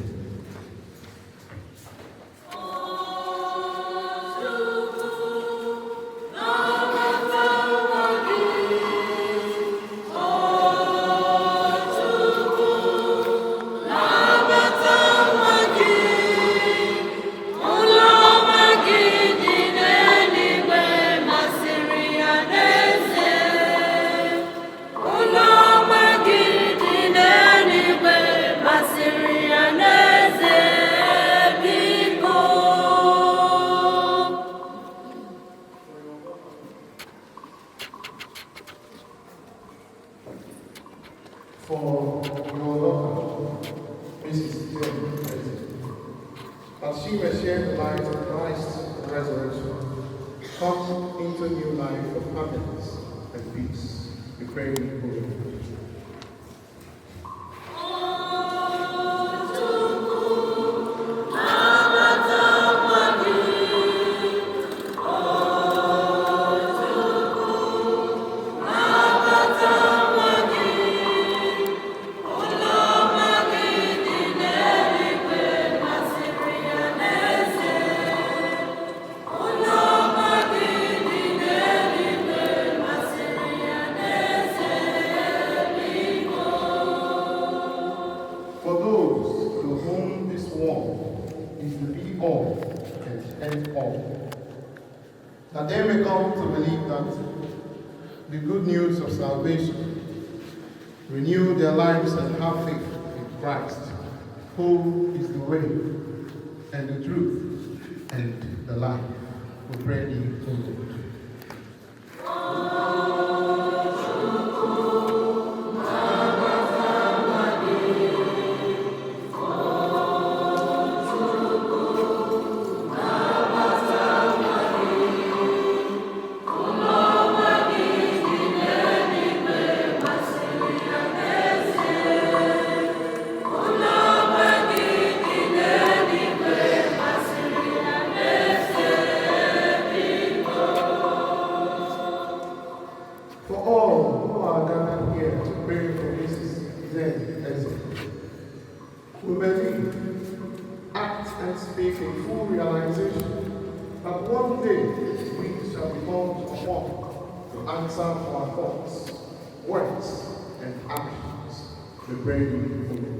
For your daughter, Mrs. Jane Eze, that she may share the light of Christ's resurrection, come into new life of happiness and peace. We pray, O Lord. For those to whom this world is the be all and end all, that they may come to believe that the good news of salvation renew their lives and have faith in Christ, who is the way and the truth and the life. We pray thee, O Lord. For all who are gathered here to pray for Mrs. Zen Eze, we believe, act and speak in full realization that one day we shall be called upon to answer for our thoughts, words, and actions. We pray thee, O Lord.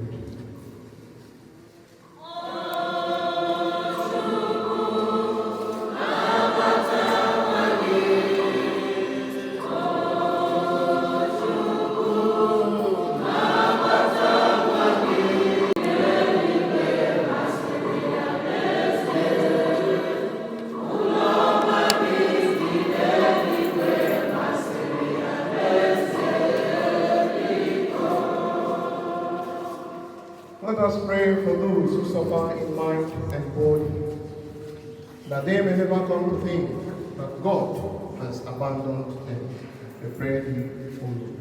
Let us pray for those who suffer in mind and body, that they may never come to think that God has abandoned them. We pray thee, O Lord.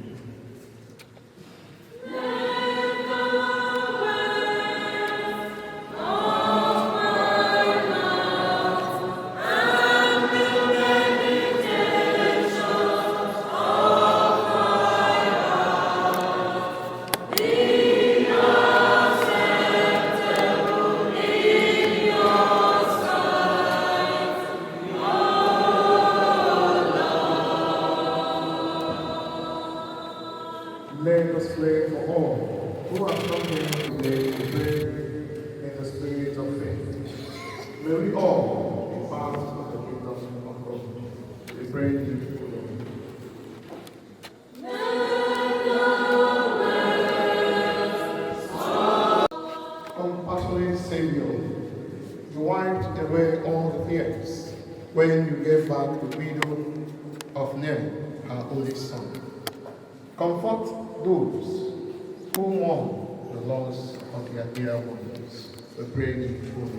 Let us pray for all who have come here today to pray in the spirit of faith. May we all be part of the kingdom of God. We pray thee, O Lord. Compassionate Savior, you wiped away all the tears when you gave back the widow of Nain, her only son. Comfort those who mourn the loss of their dear one. We pray in full.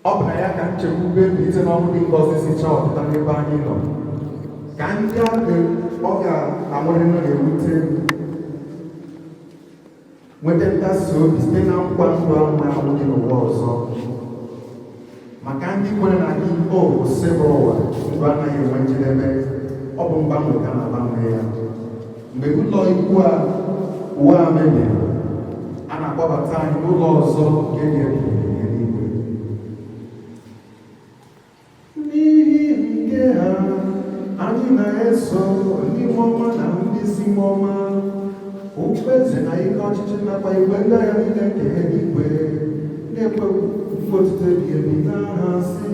Ọ bụ na ya ka nchekwube mbilite n'ọnwụ dị ngọzi si chọọ ọpụta n'ebe anyị nọ, ka ndị ahụ ọ ga-anwụrị na-ewute nweta nkasi obi site na nkwa ndụ anwụ anwụ dị n'ụwa ọzọ. Maka ndị kwere na gị, o osebụ ụwa, ndụ anaghị enwe njedebe, ọ bụ mgbanwe ka na-agbanwe ya. Mgbe ụlọ ikwu a ụwa a mebiri, a na-akpọbata anyị n'ụlọ ọzọ nke dị ebighị eluigwe. N'ihi nke ha, anyị na-eso ndị mmụọ na ndị si mmụọ, okpueze na ike ọchịchị nakwa igwe ndị agha niile nke eluigwe na-ekwe otuto ebighị ebi n'aha sị: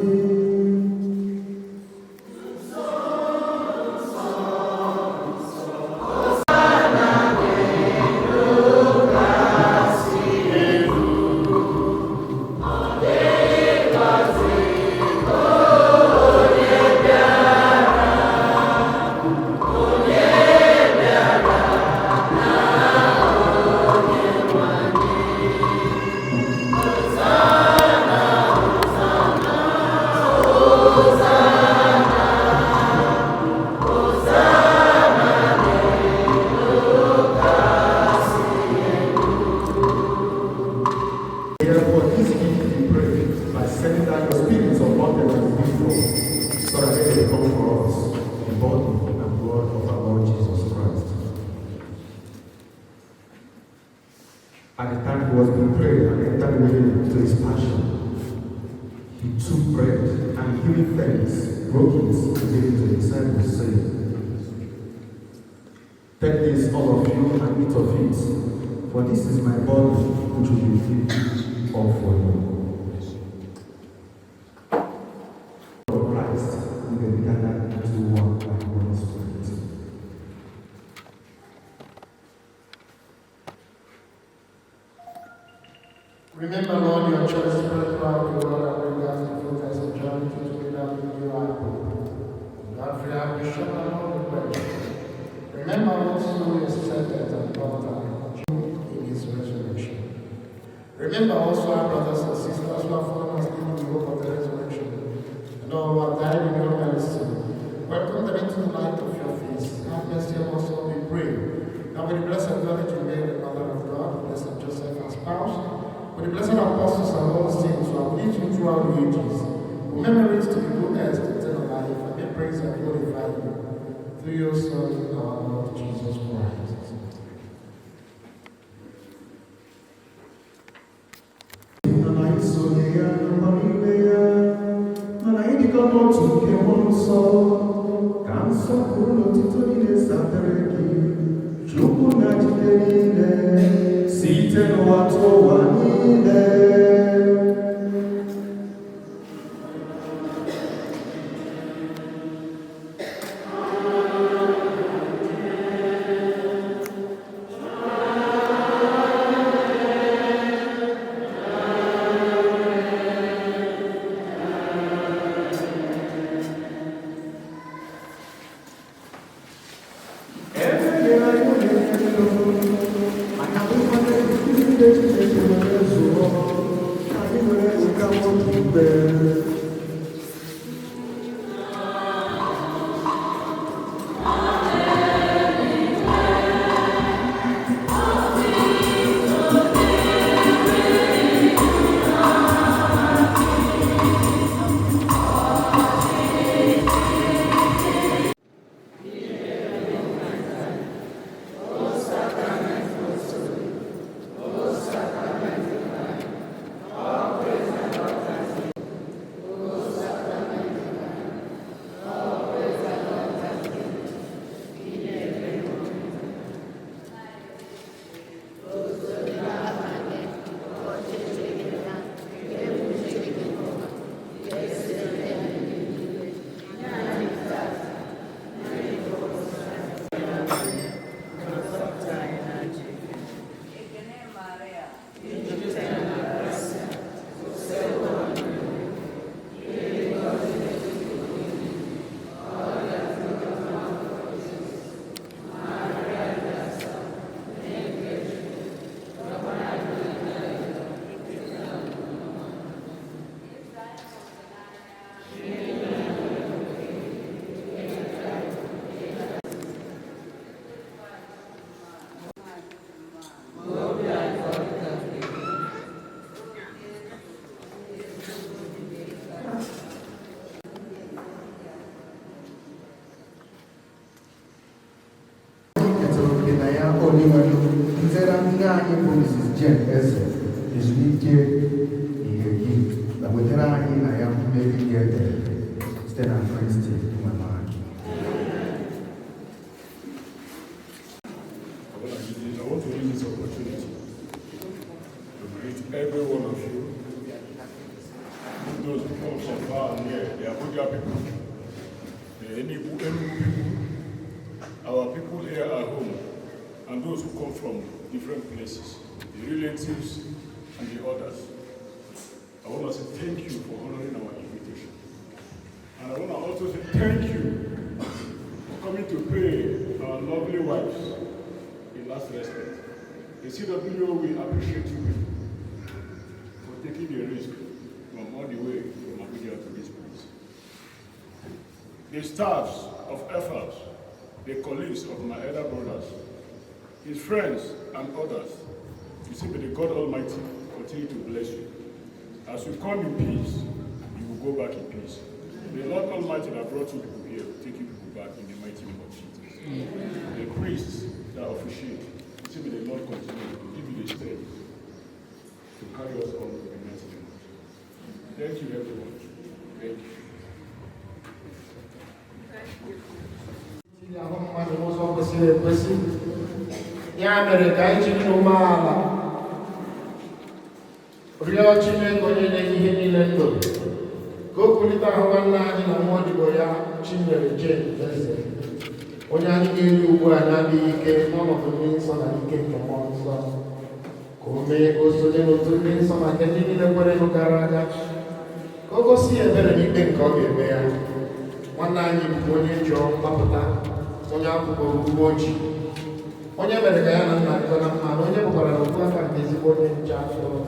Therefore, this gift we pray by sending down your spirits upon them as before, so that they may become for us the body and blood of our Lord Jesus Christ. At the time he was betrayed and entered willingly to his passion, he took bread and giving thanks, broke it and gave it to the disciples, saying, "Take this, all of you, and eat of it, for this is my body, which will be given up for you." For Christ, we may be gathered into one by the Holy Spirit. Remember, Lord, your church spread throughout the world and bring us the fullness of charity together with you, our Pope, Godfrey, our Bishop, and all the clergy. Remember also who accepted and brought our in his resurrection. Remember also our brothers and sisters who have fallen asleep in the hope of the resurrection, and all who have died in your mercy. Welcome them into the light of your face. Have mercy on us all, we pray that with the Blessed Virgin Mary, Mother of God, the Blessed Joseph, her spouse, with the blessed apostles and all saints who have lived you throughout the ages, who memories to be good heirs to eternal life, and may praise and glorify you through your Son, our Lord Jesus Christ. Na isonye ya nakwa n'ime ya mana ịdịkọ n'otu nke Mmụọ Nsọ ka nsọpụrụ na otuto niile sadere gị, Chukwu na jide niile, site n'ụwa tụọ ụwa niile. Thank Ekene Maria. Ketara oke na ya Onyenweanyị dutere nne anyị bụ Mrs. Jane Eze ezumike ihe gị na wetara anyị na ya mmeri gị ebere site na Kristi nwe anyị. I want to use this opportunity to greet every one of you, those who come from far and near, the Abuja people, the Enugu people, our people here at home, and those who come from different places, the relatives and the others. I want to say thank you for honoring our invitation. And I want to also say thank you for coming to pay our lovely wives the last respect. The CWO will appreciate you people for taking the risk from all the way from Abuja to this place. The staffs of EFAS, the colleagues of my elder brothers, his friends and others, you see, may the God Almighty continue to bless you. As you come in peace, you will go back in peace. The Lord Almighty that brought you people here will take you people back in the mighty name of Jesus. The priests that officiate, you see, may the Lord continue to give you the strength to carry us on in the mighty name of Jesus. Thank you, everyone. Thank you. Tinye ahụ mmadụ n'ụzọ kwesịrị ekwesị, ya mere ka anyị jiri umeala rịọ Chineke, onye na-enye ihe niile ndụ, ka o kulite ahụ nwanne anyị na nwa odibo ya Chinyere Jane Eze, onye anyị ga-eri ugbu a na-adịghị ike n'ọnọdụ ndị nsọ na ike nke Mmụọ Nsọ, ka o mee ka o sonye n'otu ndị nsọ na nke ndị niile kwerenụ gara aga, ka o gosi ya ebere n'ikpe nke ọ ga-eme ya. Nwanne anyị bụ onye ji ọrụ mgbapụta, onye akwụkwọ ugbo ojii, onye mere ka ya na nna dịkọ na mma, na onye bụkwara na okwu aka nke ezigbo onye nche atụrụ.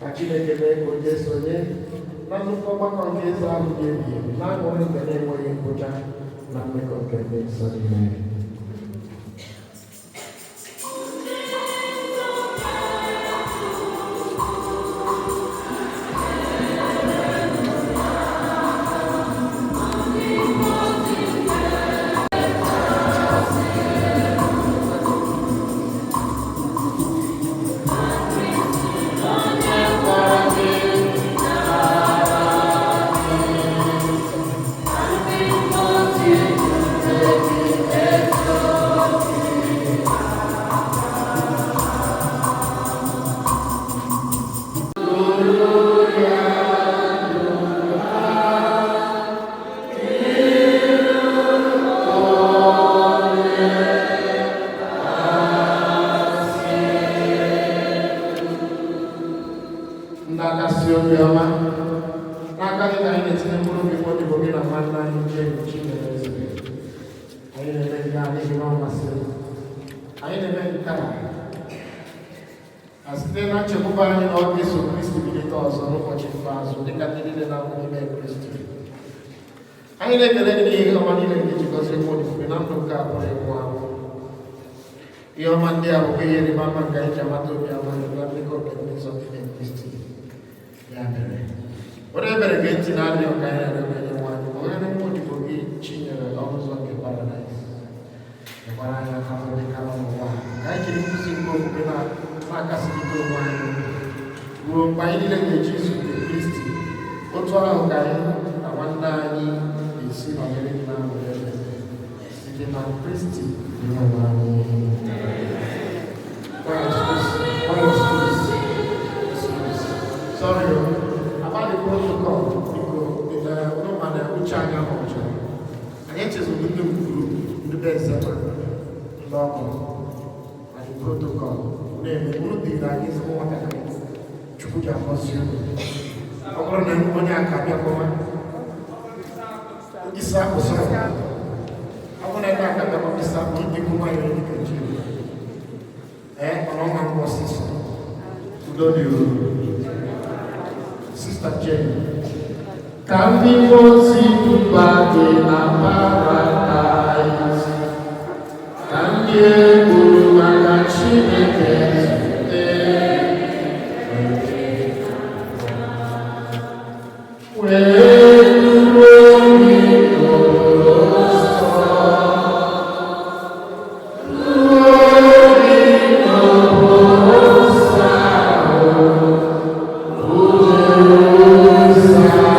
Ka Chineke mee ka o jee sonye na nnukwu ọgbakọ nke eze ahụ dị ebighị ebi, na-aṅụrị nke na-enweghị ngwụcha na mmekọ nke ndị nsọ niile. Ndị akasị obiọma n'aka gị ka anyị na-etinye mkpụrụ obi odibo gị na nwanne anyị Jane Chinyere Eze. Anyị na-eme nke a n'ihi na ọ masịrị anyị na-eme nke a na site na nchekwube anyị na ọ ga-eso Kristi bilite ọzọ n'ụbọchị ikpeazụ dịka ndị niile na-anwụ n'ime Kristi. Anyị na-ekele gị n'ihe ọma niile nke ji gọzie nwa odibo gị na ndụ nke a pụrụ ịnwụ anwụ. Ihe ọma ndị a bụkwa ihe ịrịba ama nke anyị ji amata obi ama na mmekọ nke ndị nsọ n'ime Kristi. Ya mere, were ebere gee ntị na-arịọ ka anyị na-arịọ gị Onyenwe anyị, ma onye nwa odibo gị Chinyere ọnụ ụzọ nke paradaịs. Nyekwara anyị aka bụ ndị ka nọ n'ụwa, ka anyị jiri nkuzi nke okwukwe na-akasịlite onwe anyị ruo mgbe anyị niile ga-eji izute Kristi. Otu ahụ ka anyị na nwanne anyị ga-esi nọnyere gị na ndụ ebe site na Kristi Onyenwe anyị. Quiet, please. Excuse. Sorry, about the protocol, biko, unu ma na uche anyị ahụ ọchọrọ. Anyị echezuru ndị mkpụrụ, ndị be eze ma ndị ọgọ, ma the protocol na-eme unu dịrị anyị ezigbo nwatakịrị. Chukwu ji agọzi unu. Ọ bụrụ na onye aka bịakọwa, isi akpụ sọrọ. Ọ bụrụ na ndị aka bịakọwa isi akpụ, ndị bụ nwanyị dịka ji. Ee, mana ọ ma mbụ ọsịsọ. Udo dị uru. Sister Jane. Ka ndị mmụọ ozi duba gị na paradaịs. Ka ndị e gburu maka Chineke zute. Wee duru obi n'ụlọ nsọ. Duru obi n'ụlọ nsọ ahụ, bụ Jerusalem.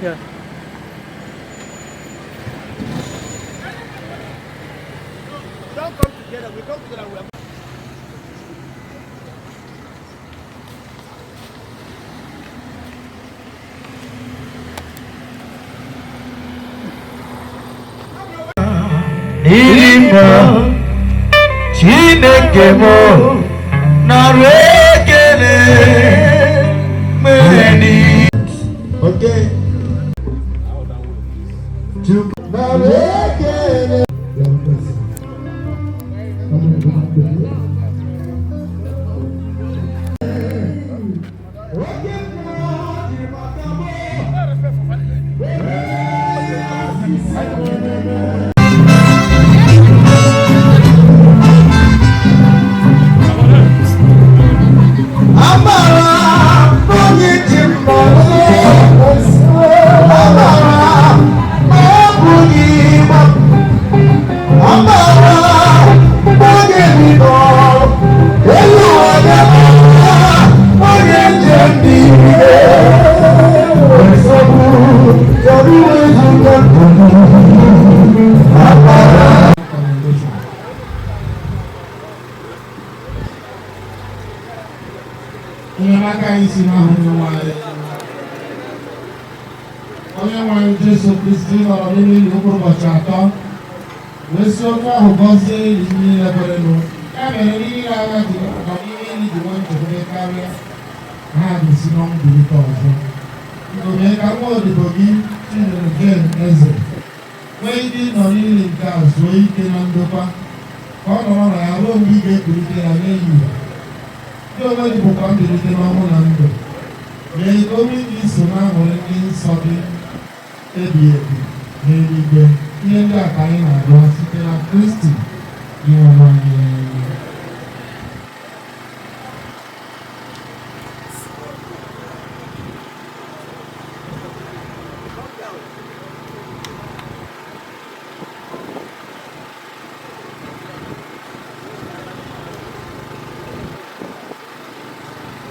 Yeah. Don't come together. We come together. We are N'ili mmụọ, Chineke m nara ekele mgbe niile. Okay. Chukwu nara ekele. Amara onye ji mma, amara ma ọ bụghị ịgba, amara onye bi n'ọrụ elu ụwa ga-amara onye njem dị ire nsogbu chọrọ iwezuga ndụ amara. Enyemaka anyị si n'ahụ Onyenwe anyị. Onyenwe anyị Jesu Kristi nọrọ n'ime ili mkpụrụ ụbọchị 3, wee si otu ahụ gọzie ili niile kwerenụ. Ya mere ndị niile agha ji nọ n'ime ili ji nwee nchekwube karịa na ha ga-esi n'ọnwụ bilite ọzọ. Biko mee ka nwa odibo gị Chinyere Jane Eze nwee ike ịnọ n'ili nke a zuo ike na ndokwa, ka ọ nọrọ na ya ruo mgbe ị ga-ekulite ya nye ya ìhè. Gị onwe gị bụkwa mbilite n'ọnwụ na ndụ. Mee ka o nwee ike iso na-aṅụrị ndị nsọ gị ebighị ebi n'eluigwe. Ihe ndị a ka anyị na-arịọ site na Kristi Onyenwe anyị.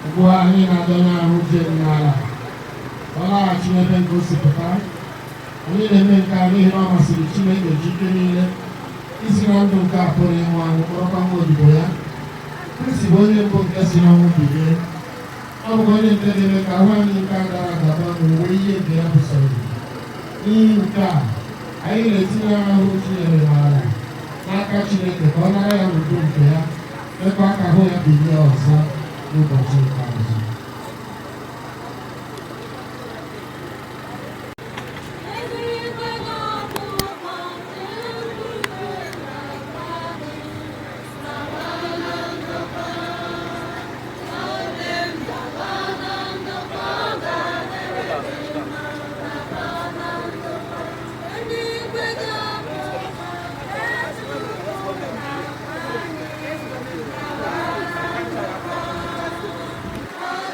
Ugbu a anyị na-adọnye ahụ Jane n'ala ka ọ laghachi n'ebe ngosipụta. Anyị na-eme nke a n'ihi na ọ masịrị Chineke ji ike niile isi na ndụ nke a pụrụ ịnwụ anwụ kpọrọkwa nwa odibo ya. Kristi bụ onye mbụ nke si n'ọnwụ bilie. Ọ bụkwa onye nke ga-eme ka ahụ anyị nke a dara ada gbanwee uwe ihe nke ya busoro. N'ihi nke a, anyị na-etinye ahụ Chinyere n'ala n'aka Chineke ka ọ nara ya n'udo nke ya, mekwa ka ahụ ya bilie ọzọ n'ụbọchị ikpeazụ. Thank you.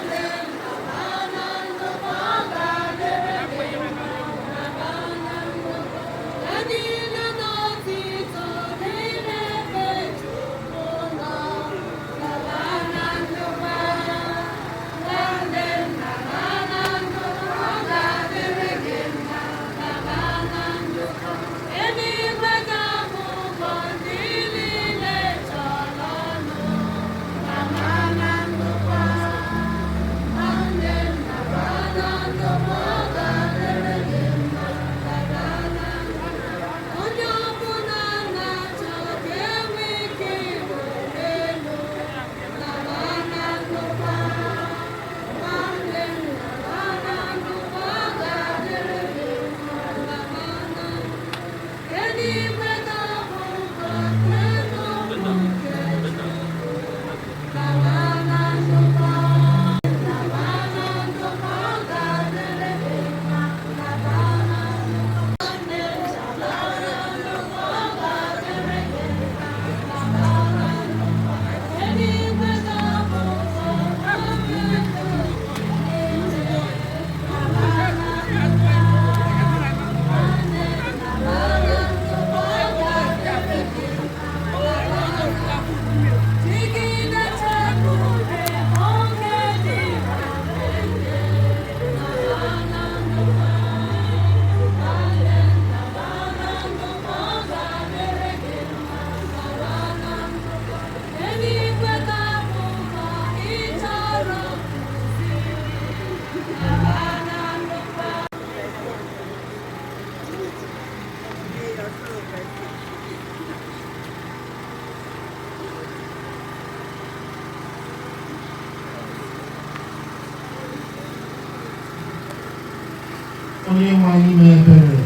Onye nwe anyị mee ebere.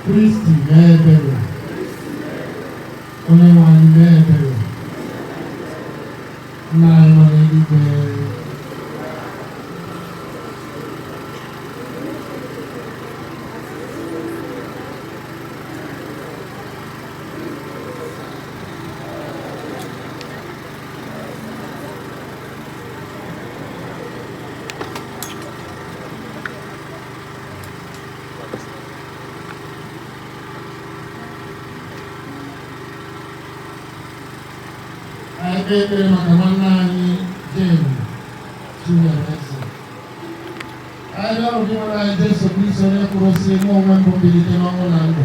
Kristi mee ebere. Onye nwe anyị mee ebere. Nna anyị nọ n'eluigwe. Anyị kpee ekpere maka nwanne anyị Jane Chinyere Eze. Anyị rịọrọ gị nwere anyị Jesu Kristo onye kwuru sị, mụ onwe m bụ mbilite n'ọnwụ na ndụ.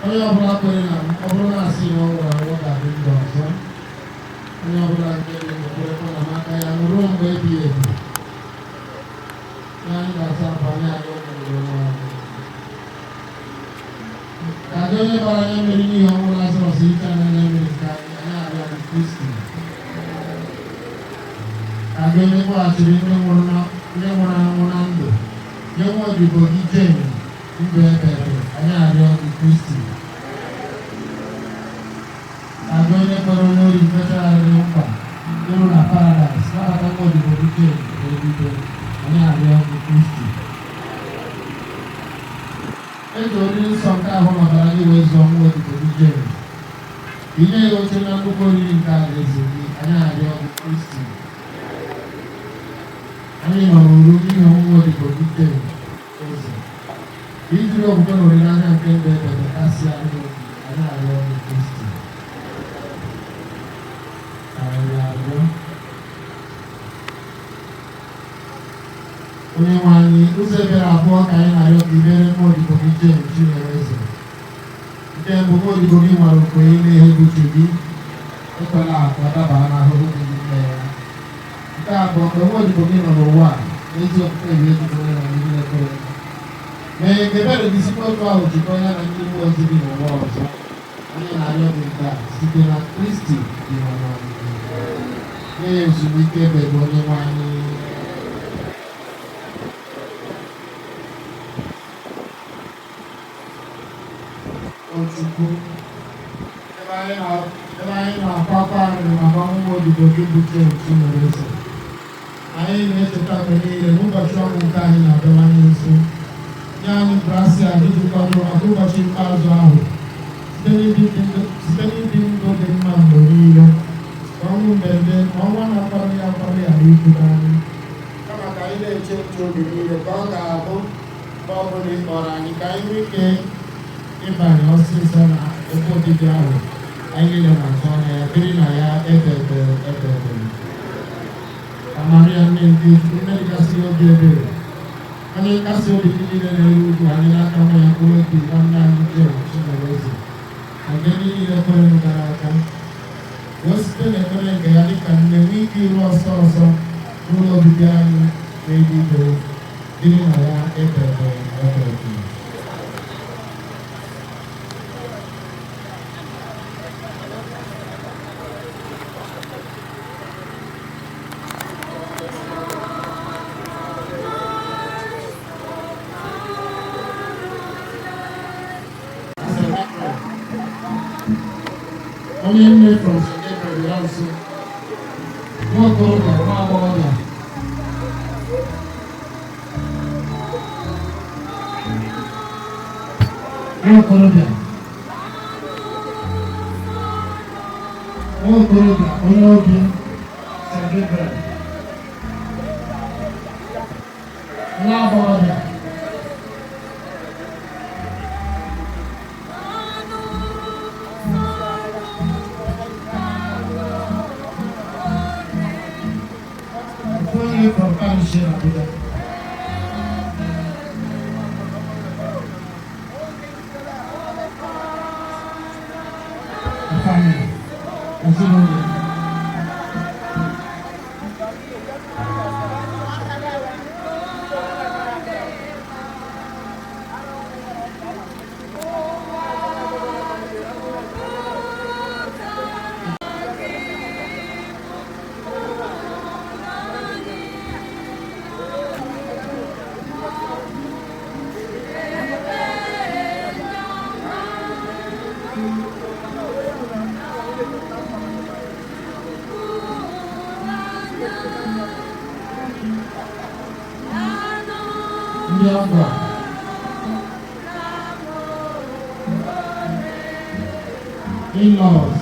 Onye ọbụla kwere na m, ọ bụrụ na asị na ọ nwụrụ anwụ, ọ ga-adị ndụ ọzọ. Onye ọbụla nke dị ndụ kwerekwa na m aka ya ruo mgbe ebighị ebi. Ya anyị ga-asa afọ anyị arịọ ụmụ onwe anyị. Ka gị onye bara anya mmiri n'ihi ọnwụ Lazarọs hichaa anya mmiri nke anyị, anyị arịọ gị Kristi. Ka gị onye kpọghachiri ndị nwụrụ anwụ na ndụ, nye nwa odibo gị Jane ndụ ebere, anyị arịọ gị Kristi. Ka gị onye kwere onye ori mfechagharịrị nkwa ịrụ na paradaịs, nabata nwa odibo gị Jane n'eluigwe, anyị arịọ gị Kristi. Eji oriri nsọ nke ahụ na ọbara gị wee zụọ nwa odibo gị Jane. Inye ya oche na nnukwu oriri nke alaeze gị, anyị arịọ gị Kristi. Anyị nọ n'uru n'ihi ọnwụ odibo gị Jane Eze. Ijiri okwukwe na olileanya nke ndụ ebebe kasịa anyị obi, anyị arịọ gị Kristi. Anyị arịọ. Onye nwe anyị, ụzọ ebere abụọ ka anyị na-arịọ ka i mere nwa odibo gị Jane Chinyere Eze. Nke mbụ, nwa odibo gị nwere okwe ime ihe bụ uche gị, ekwela ka ọ daba n'ahụhụ dị n'ime ya. Nke abụọ, mgbe nwa odibo gị nọ n'ụwa a, n'ezi okwukwe wee jikọọ ya na ndị niile kwere ekwe. Mee ka ebere gị sikwa otu ahụ jikọọ ya na ndị mmụọ ozi gị n'ụwa ọzọ. Anyị na-arịọ gị nke a site na Kristi dị n'ụwa anyị. Nye ya ezumike ebebe onye nwe anyị. Chukwu, ebe anyị na-akwa akwa arịrị maka ọnwụ odibo gị bụ Jane Chinyere Eze. Anyị na-echeta mgbe niile n'ụbọchị ọnwụ nke anyị na-abịawanye nso. Nye anyị grasia iji kwado maka ụbọchị ikpeazụ ahụ site n'ibi ndụ dị mma mgbe niile, ka ọnwụ mberede ma ọnwa na-akpali akpali ghara ikwuru anyị. Kama ka anyị na-eche nche oge niile ka ọ ga-abụ mgbe ọ bụla ị kpọrọ anyị ka anyị nwee ike ịbanye ọsịsọ na ebe obibi ahụ anyị niile na-atụ anya ya, biri na ya ebe ebe ebe ebe. Ka Maria nne nke Chukwu, nne dịgasị obi ebere, onye nkasi obi ndị niile na-eru uju anyị n'aka nwa ya mkpụrụ obi nwanne anyị Jane Chinyere Eze, na nke ndị niile kwere gara aga, wee site n'ekpere nke ya dịka nne nwee ike iru ọsọ ọsọ n'ụlọ obibi anyị n'eluigwe, biri na ya ebe ebe ebe ebe. Onye nne from St. Gabriel bịara nso, nwa okorobịa, nwa agbọghọbịa. Nwa okorobịa, nwa okorobịa, onye obi St. Gabriel. Nwa agbọghọbịa. Onye from Parish Abuja. The family, ezinụlọ. Ndị Abba. In-laws.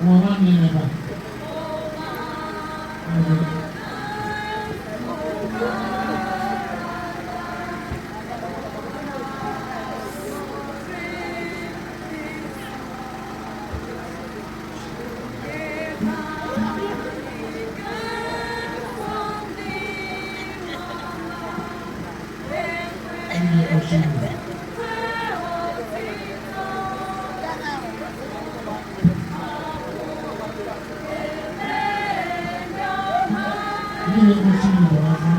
Nwa nwanne ebe a. Ndị Oshimiri. Ndị na-ekpuchi igwe azụ.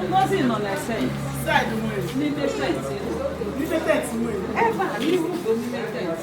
Ngozi nọ na tent. N'ime tent. Ebe a n'ihu bụ n'ime tent.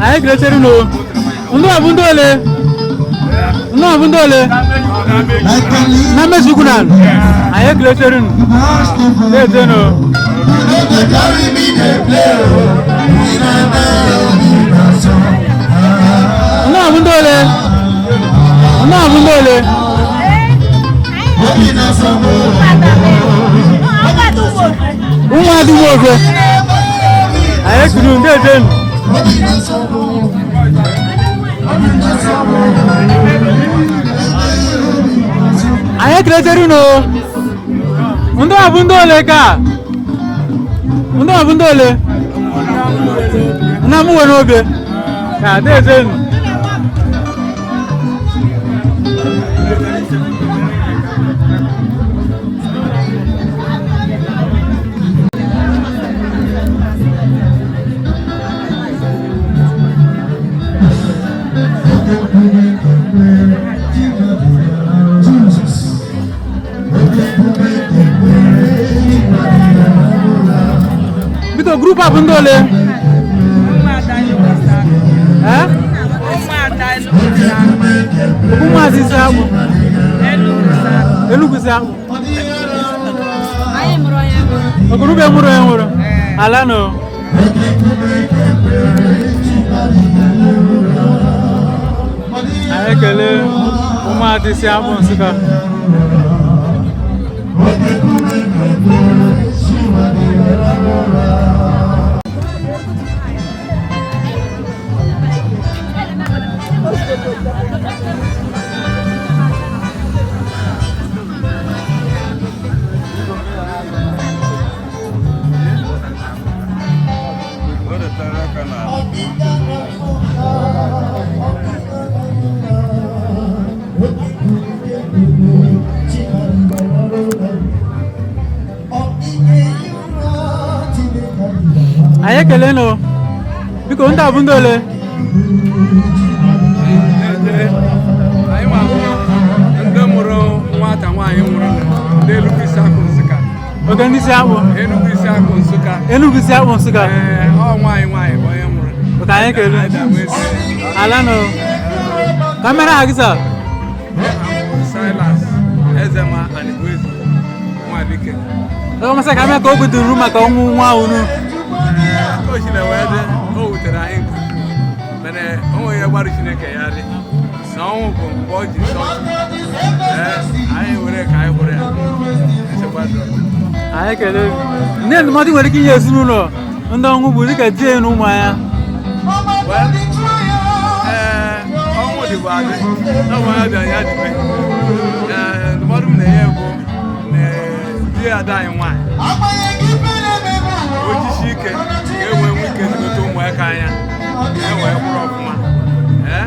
Anyị ga-echere unu. Ndị a bụ ndị ole? Ndị a bụ ndị ole? Na mmezu ukwu na anyị ga-echere unu. Na-ejenụ. Ndị a bụ ndị ole? Ndị a bụ ndị ole? Ụmụada Umuofe. Anyị ekuru ndị ejenụ. Anyị ekelezere unu. Ndị a bụ ndị ole ka? Ndị a bụ ndị ole? Nna m nwere obe. Ka deezenu. Biko, group a bụ ndị ole? Eh? Ụmụazị isi akpụ. Enugu isi akpụ. Okorobịa nwụrụ ya nwụrụ. Ala nọ. Anyị ekele ụmụada isi akpụ Nsụka. Anyị ekele nụ. Biko, ndị a bụ ndị ole? Anyị nwa ndị mụrụ nwata nwaanyị nwụrụ ndị Enugu isi akụ Nsụka. Oge ndị isi akpụ. Enugu isi akụ Nsụka. Enugu isi akpụ Nsụka. Ee, ọ nwaanyị nwaanyị bụ onye nwụrụ. Oke, anyị ekele. Ala nụ. Ka mere aha gị, sir? Silas Ezema Anigwezi Nwadike. Ọ masị ka mee ka obi duru maka ọnwụ nwa unu. Aka ochile wee dị, o wutere anyị nke ukwuu, mana o nweghị ihe gbarụ Chineke ya dị na ọnwụ bụ mgbe ọ ji sọ. Ee, anyị were ka anyị hụrụ ya echekwa ndụ. Anyị ekele. Ndị ndụmọdụ nwere ike inye ezinụlọ ndị ọnwụ bụ dịka di na ụmụ anya? Ee, ọnwụ dịkwa adị n'ọnwa ya dị anya dịbe. Ee, ndụmọdụ m na-enye bụ na di ada anyị nwaanyị o jisie ike ka e wee nwee ike zigote ụmụaka anya ka e wee kwụrụ ọfụma. Ee,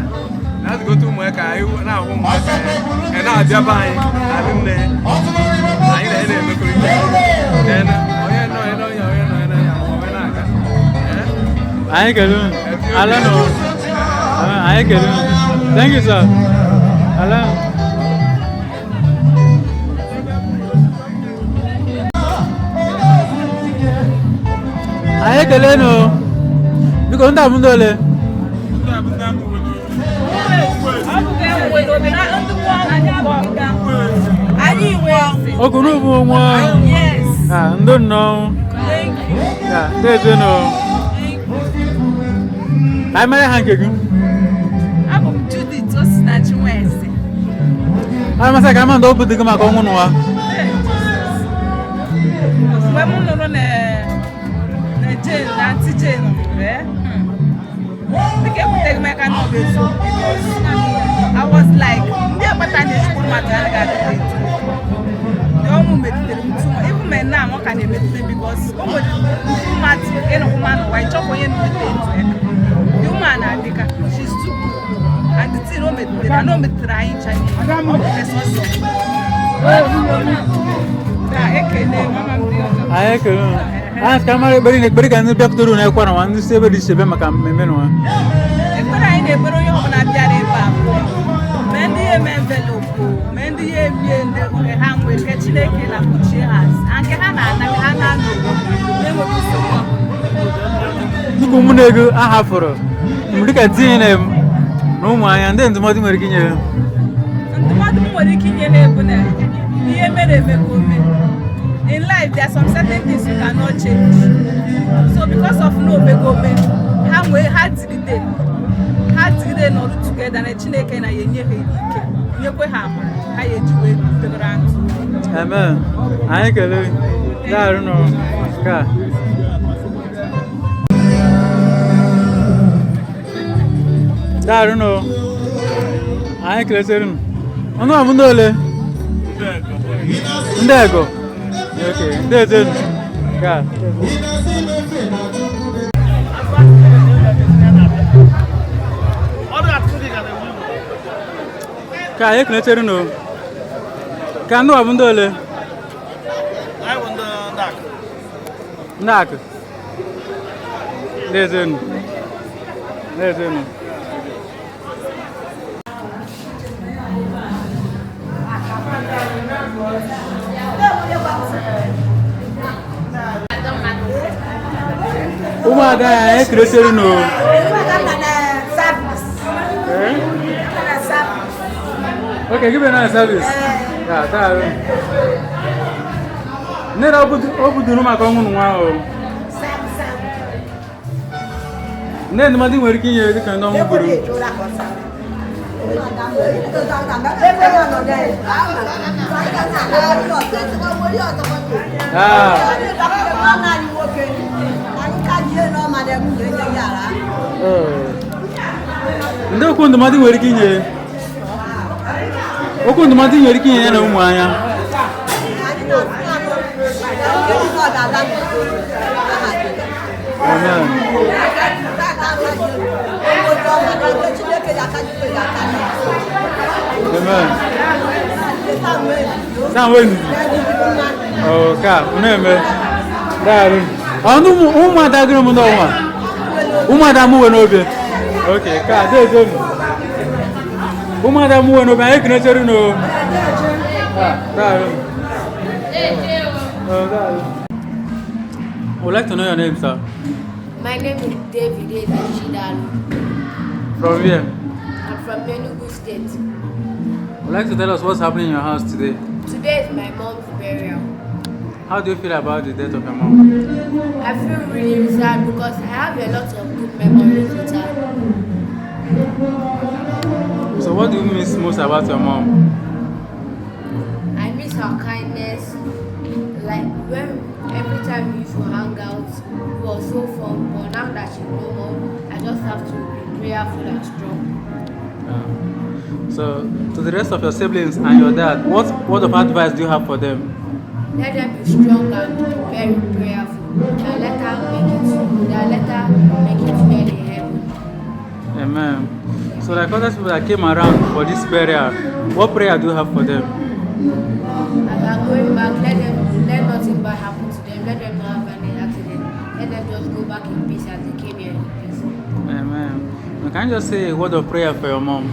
na-azụgote ụmụaka anyị, na-ahụ ụmụaka anyị ka na-abịa be anyị na adị nne anyị na na-emekọrịta. Then, onye nọ, onye nọ, onye nọ, onye nọ ya, onye na-aga. Ee. Anyị ekele unu. Ala nụ. Anyị ekele unu. Thank you, sir. Ala. Anyị ekele nụ. Biko, ndị a bụ ndị ole? Anyị nwe. Okunu bụ nwa. Yes. Ah, ndị nnọọ. Thank you. Ya, ndị ezinụlọ. Ka anyị mara ha nke gị. Abụ m Judith Osinachi Nweze. Anyị masị ka ama ndị obi dị gị maka ọnwụ n'ụwa. Mgbe m nụrụ na Jane na Aunty Jane nwụrụ, dịka ekwuteghị m aka na ọ bụ eziokwu, because I was like, ndị agbata na-echukwu mmadụ anaghị adịghị etu. The ọnwụ metụtara m too much. Even my now, ọ ka na-emetụta, because o nwere mmadụ ịnọkwu mmadụ n'ụwa ịchọkwa onye na-emete etu ya. The woman adịka, she's too good. And the thing o metụtara na o metụtara anyị ncha niile. Ọ bụ sọsọ. Na ekele mama m dị ọzọ. Anyị ekele unu. Anyị sị ka mara ekpere na ekpere ka ndị bịakwutere unu ekwe na ndị si ebe dị iche bịa maka mmemme n'ụwa. Ekpere anyị na-ekpere onye ọbụla bịara ebe a bụ mee ndị ya eme envelope, mee ndị ya ebie ndị oge ha nwee nke Chineke na-akpuchie ha, nke ha na-ana ka ha na-anọ na-enweghị nsogbu ọbụla. Dịka ụmụnne ego a hafụrụ dịka di na na ụmụ anya, ndị ndụmọdụ nwere ike inye ha? Ndụmọdụ m nwere ike inye ha bụ na ihe mere eme ka o mee. In life, there are some certain things you cannot change, so because of no omego ome, ha nwee ha digide, ha digide nọrụ together na Chineke na ya enye ha ike, nyekwe ha amara ha ya eji wee degara ndụ. Amen. Anyị kelee. Daarụ nọ ka. Daarụ nọ. Anyị kelesịrị unu. Ọnụ a bụ ndị ole? Ndị ego. Okay. Ndeje. Ka. Ka anyị ekelechere unu. Ka ndị ọ bụ ndị ole? Ndị akụ. Ndeje unu. Ndeje unu. Ụmụada ya anyị ekelechere unu. Eh? Okay, give me another service. Yeah, that. Nera obuduru maka ọnwụ nwa o. Nne ndụmọdụ nwere ike inye dịka ndị ọnwụ gburu. Ah. Ndị okwu ndụmọdụ nwere ike inye. Okwu ndụmọdụ nwere ike inye ya na ụmụ anya. Amen. Amen. Sam Oh, ka, unu Daalụ. Ọnụ ụmụada gịrị m ndị ọnwa. Ụmụada m nwe n'obi. Okay, ka, deeje m. Ụmụada m nwe n'obi, anyị ekenechere unu. Ah, daalụ. Oh, daalụ. I would like to know your name, sir. My name is David Chidalu. From where? I'm from Enugu State. Would like to tell us what's happening in your house today. Today is my mom's burial. How do you feel about the death of your mom? I feel really sad because I have a lot of good memories with her. So what do you miss most about your mom? I miss her kindness. Like when every time we used to hang out, it was so fun. But now that she's no more, I just have to be prayerful and strong. So to the rest of your siblings and your dad, what word of advice do you have for them? Let them be strong and very prayerful. And let her make it. Let her make it well in heaven. Amen. So like other people that came around for this burial, what prayer do you have for them? As I'm going back, let nothing bad happen to them. Let them not have any accident. Let them just go back in peace as they came here in peace. Amen. Now, can you just say a word of prayer for your mom?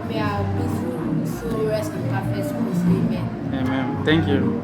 May our peaceful soul rest in perfect peace. Amen. Amen. Thank you.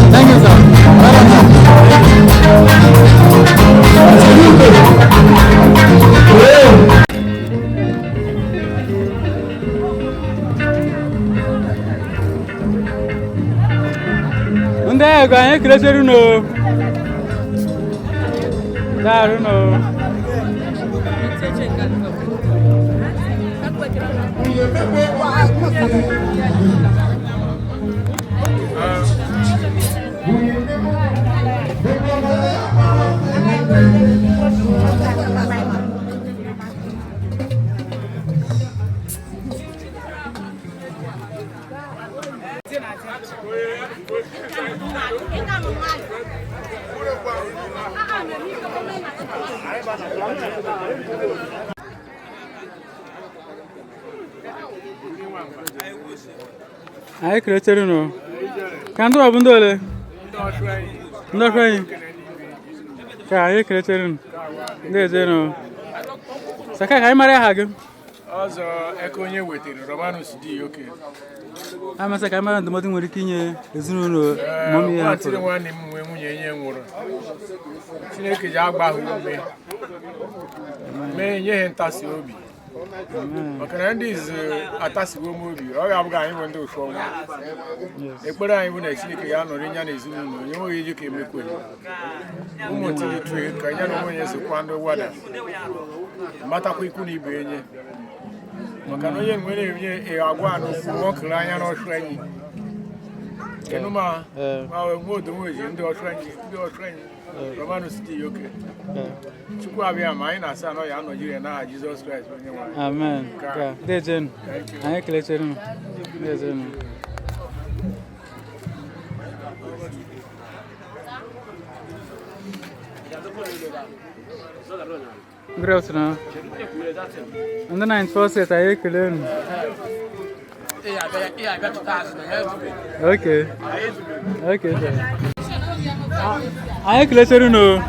Thank you, sir. Anyị kelechere unu. Daarụ nụ. Anyị kelechere unu. Ka ndị ọ bụ ndị ole? Ndị ọchụ anyị. Ka anyị kelechere unu. Ndị eze nụ. Saka ka anyị mara aha gị. Ọzọ eke onye wetara Romanus dị oke. Amasị ka anyị mara ndụmọdụ nwere ike inye ezinụlọ mọmị ya Nwatịrị tụrụ. Nwanne m nwee nwunye ihe nwụrụ. Chineke ji agba ha ume mee nye ha ntasi obi, maka na ndị izu atasigo m obi, ọ ga-abụghị anyị bụ ndị ụfọ ọnwụ. Ekpere anyị bụ na Chineke ga-anọrọ ya na ezinụlọ onye nweghị iji ka emekwe ụmụ tiri ka ya na onwe ya sokwa ndị wada matakwa ikwu na ibe enye, maka na onye nwere enye agwa n'okwu nwoke anya n'ọchụ enyi enuma ma nwe odomoji ndị ọchụ enyi ndị ọchụ enyi Romanus dị oke. Chukwu abịa ma anyị na-asa anọ ya anọjiri ya n'aha Jizọs Kraịst onye nwe anyị. Amen. Ka ndị eze nụ. Anyị kelechere unu. Ndị eze nụ. Good afternoon. Ndị 94 set anyị ekele unu. Okay. Okay, sir. Anyị kelechere unu.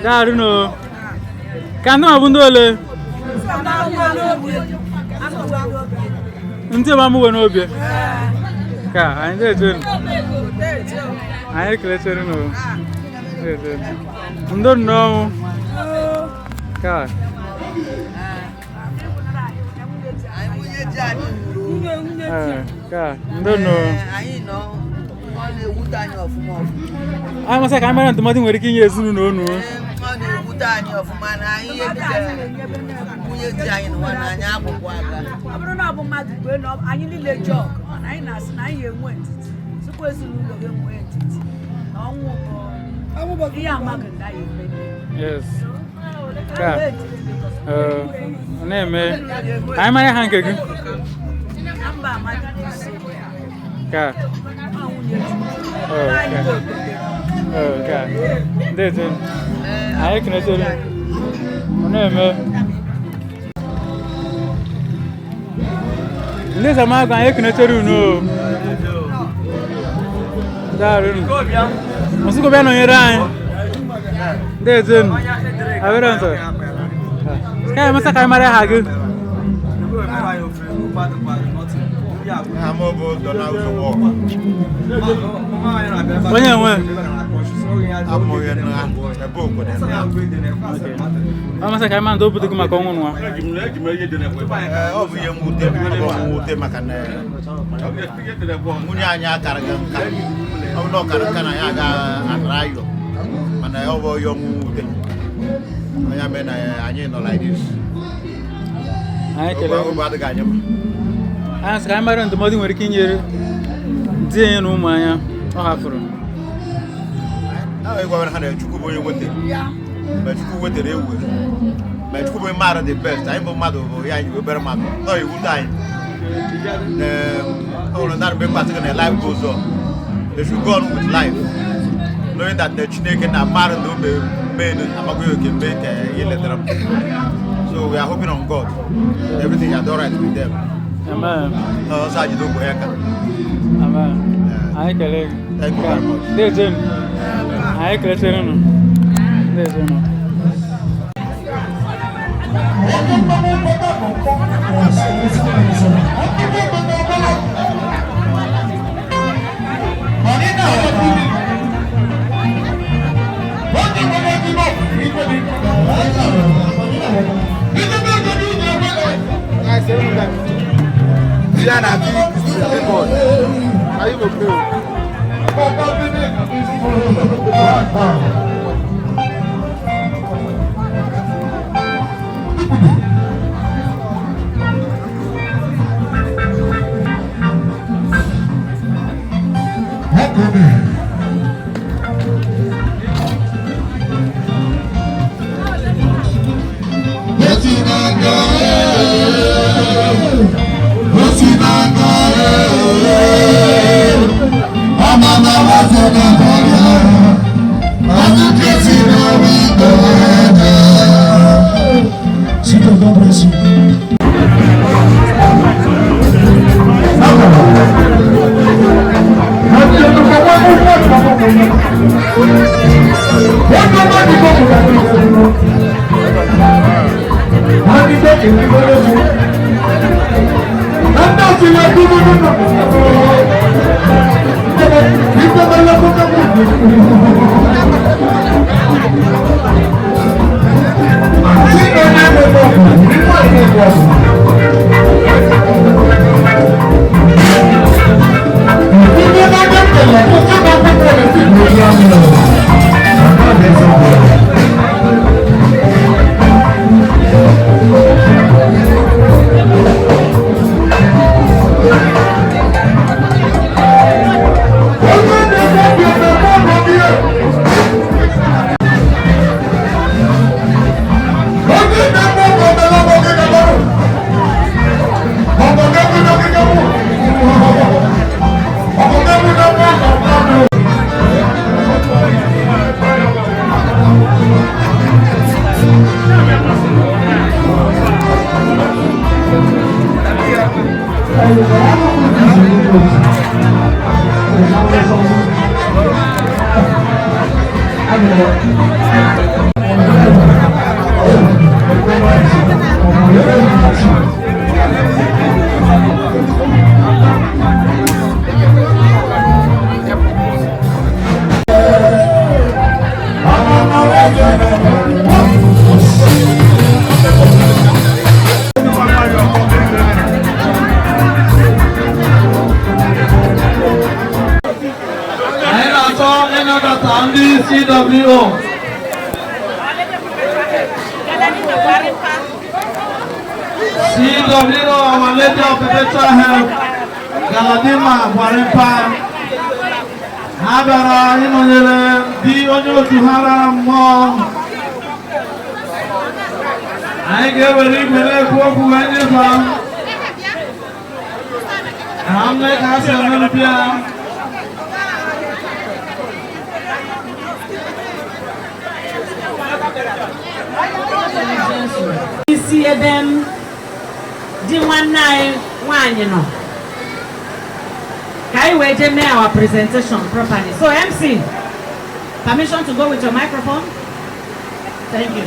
Daarụ nụ. Ka ndị ma bụ ndị ole? Ndị ma mụ nwe n'obi. Ka anyị na-eje nụ. Anyị kelechere unu. Na-eje nụ. Ndị nnọọ. Ka. Ee, ka ndị nnọọ. Anyị nọ, ọ na-ewute anyị ọfụma ọfụma. Anyị masị ka anyị mara ndụmọdụ nwere ike inye ezinụlọ unu. Ọ na-ewute anyị ọfụma na anyị ebitere nwunye di anyị n'ụwa na anyị akwụkwọ aka. Ọ bụrụ na ọ bụ mmadụ kwee na anyị niile ji ọgụ, mana anyị na-asị na anyị enwe ndidi tupu ezinụlọ gị enwee ndidi na ọnwụ bụ ihe amaghị nga ya eme. Yes. Ka. Ee, ọ na-eme. Anyị mara ha nke gị. Mba amadị bụ isi. Ka. Ọ nwunye di. Oh, ka. Oh, ka. Ndị eze. Anyị kelechere. Ọ na-eme. Ndị Zamagụ anyị kelechere unu o. Daarụ unu. Nsukka bịa nọnyere anyị. Ndị eze unu. Abịara nsọ. Ka anyị masị ka anyị mara aha gị. Onye nwe? Ọ masị ka anyị mara ndị obodo gị maka ọnwụ nwa. Ọ bụ ihe mwute, ọ bụ mwute maka na nwunye anyị akara gị nka. Ọ bụ na ọ kara nka na ya aga-atara ayọ, mana ọ bụ ihe ọnwụ mwute. Onye mere na anyị nọ like this. Anyị kelee. Obi adịghị anyị mma. Anyị sị ka anyị mara ndụmọdụ nwere ike inyere di enyi na ụmụ anya ọ hafụrụ. Ahụ ịgwa ha na Chukwu bụ onye wetere. Ma Chukwu wetere ewu. Ma Chukwu bụ onye maara the best. Anyị bụ mmadụ bụ ya anyị bụ obere mmadụ. Nọ iwute anyị. Ọ bụrụ na mgbe mkpasị gị na life goes on. They should go on with life. Knowing that the Chineke na mmadụ na ome menu amaghị oke mgbe ka ihe letara m. So we are hoping on God. Everything is all right with them. Amen. No, so I don't go here. Amen. Anyị kelee gị. Thank you very much. Ndị eze nụ. Anyị kelechere unu. Ndị eze nụ. Yeah, na big record. Are you go play? God bless you. Anyị na-achọ ịnabata ndị CWO. CWO, Our Lady of Perpetual Help, Galadima Gwarimpa. Ha bịara ịnọnyere di onye otu ha rara mmụọ. Anyị ga-ewere igwe na-ekwu okwu wee nyefee. Ha mee ka ha si emerụ ya. Isi ebe m di nwanne anyị nwaanyị nọ ka anyị wee jee mee our presentation properly. So MC, permission to go with your microphone? Thank you.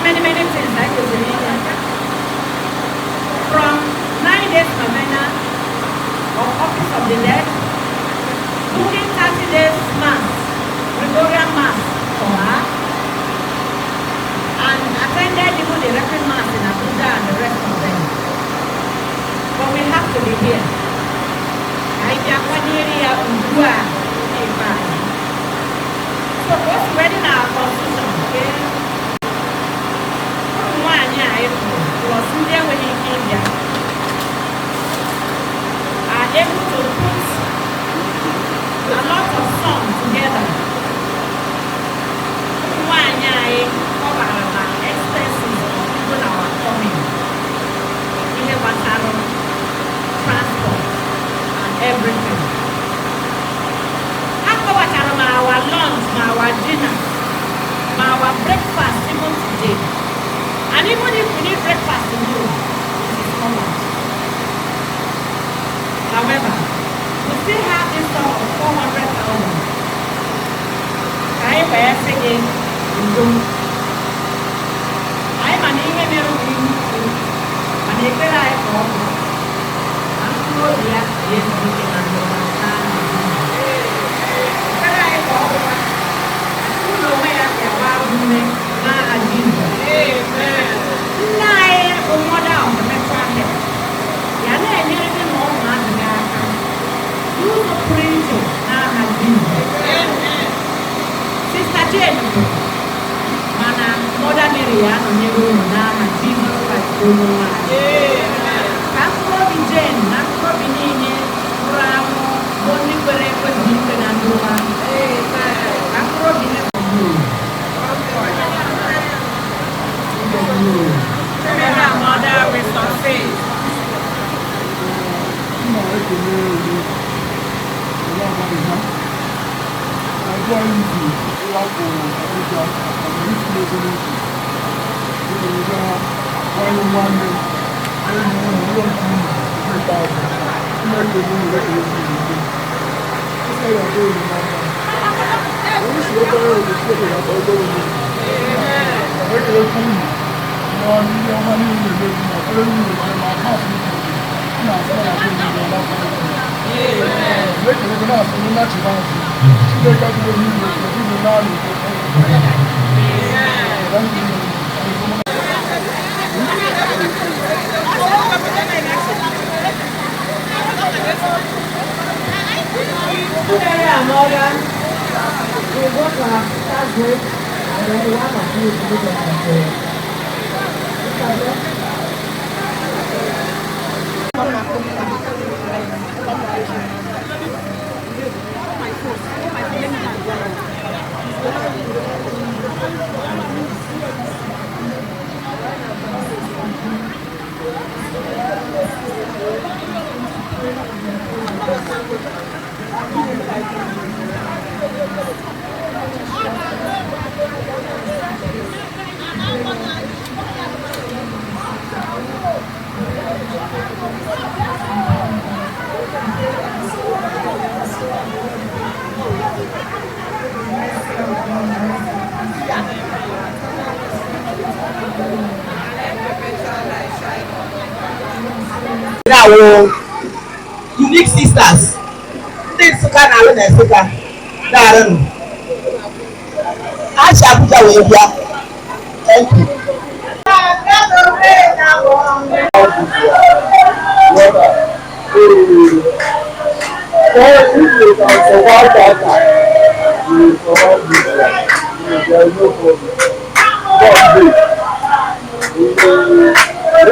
Many, many things I kwesịrị ime. From 9 days novena of Office of the Dead, booking 30 days mass, Gregorian mass for her, and attended even the Requiem Mass in Abuja and the rest of them. But we have to be here. Anyị bịa kwanyere ya ugbu a n'ikpeazụ. So what's ready in our constitution, okay? Ụmụ nwaanyị a ịfụ able to put a lot of sum together. Ụmụ nwanyị anyị kọbara na expenses of people our coming, ihe gbasara transport and everything. Ha kọwachara ma our lunch, ma our dinner, ma our breakfast even today. And even if we need breakfast tomorrow, it is covered. However, we still have this sum of 400,000. Ka anyị wee sị gị ndo. Anyị ma na ihe mere bụ ihe ukwu, mana ekpere anyị ka ọ bụ na mkpụrụ obi ya ga-ezu ike na ndokwa n'aha Jizọs. Ekpere anyị ka ọ bụkwa na Chukwu n'onwe ya ga-agba ume n'aha Jizọs. Nne anyị bụ Mother of Perpetual Help ya na-enyere gị na ụmụazị gị aka n'ụzọ pụrụ iche n'aha Jizọs. Sister Jane bụ mana Mother Mary ya anọnyere unu n'aha Jizọs Kraịst bụ onye nwe anyị. Ka mkpụrụ obi Jane na mkpụrụ obi niile nwụrụ anwụ bụ ndị kwere ekwe zuo ike na ndokwa. Ka mkpụrụ obi ha. May her mother rest on faith. Nna ekele olu ole abalị ha agwa izu ịwakpo Abuja maka isi ego n'otu ewere nwanyị nwanne enyi unu ụlọ nke unu nke ikpeazụ. Nna ekele unu, ekele unu ike ịsa ya dị olu na mma onye si wetara olu Chineke ga-atọ obere olu. Ekelekwa unu na ihe ọma niile na-emebi na ekpere unu mere ma masị na-asị na ya dị olu n'afọ. Ekelekwa na-asị ndị nnachịba azụ Chineke adịghị onye iro unu naanị. Thank you. Today, our mother will go to our sister's grave and then one of you will go to our grave. Sister Jane? Awụ Unique Sisters ndị Nsụka na-alụ na Nsụka na-arụnụ ha si Abuja wee bịa. Thank you. Well, if you can survive that time, you will survive this one. There is no problem. God bless.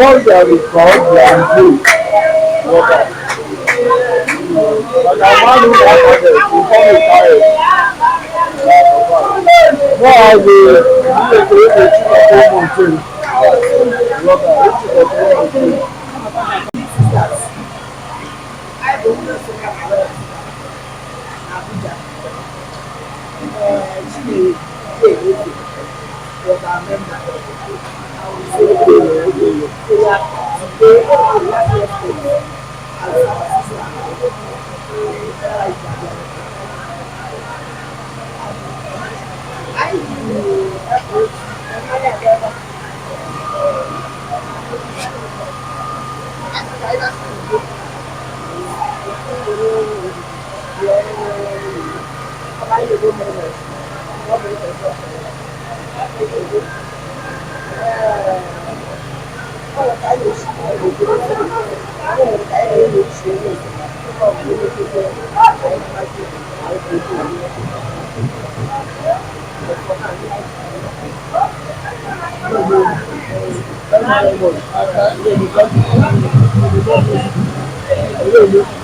Once they are restored, they are improved. Water. Like a man who has others, he become retired. No, I will. Water. Sisters, I bụ ndị Nsụka na-alụ na Abuja. Chinyere Jane Eze was our member. So we are today we are here as our sister. Anyị ji anyị aga ebe Thank you very much.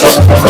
Thank you.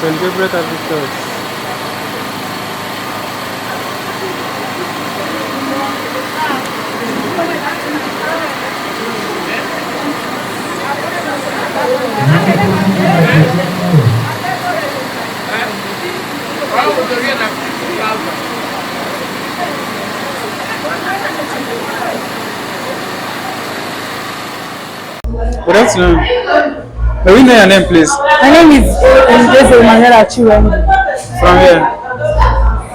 St. Gabriel Catholic Church. Good afternoon. May we know your name, please? My name is Ndeze Manuela Chiwendu. From where?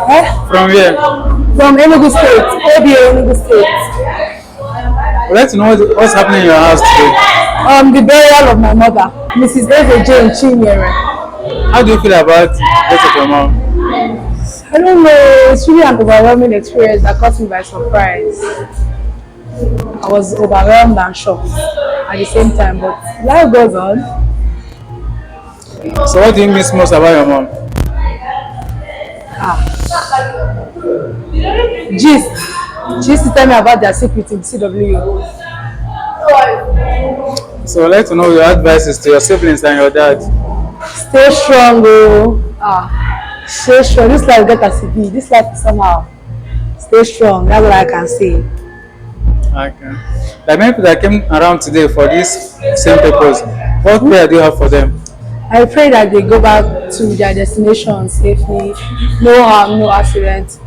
Eh? From where? From Enugu State, OBA Enugu State. I'd like to know what's happening in your house today. The burial of my mother, Mrs. Eze Jane Chinyere. How do you feel about the death of your mom? I don't know, it's really an overwhelming experience that caught me by surprise. I was overwhelmed and shocked at the same time, but life goes on. So what do you miss most about your mom? Ah. Gist. She used to tell me about their secret in CW. So I'd like to know your advices to your siblings and your dad. Stay strong, oh. Ah, stay strong. This life get as it be. This life is somehow. Stay strong. That's what I can say. Okay. There are many people that came around today for this same purpose. What prayer do you have for them? I pray that they go back to their destination safely, no harm, no accident.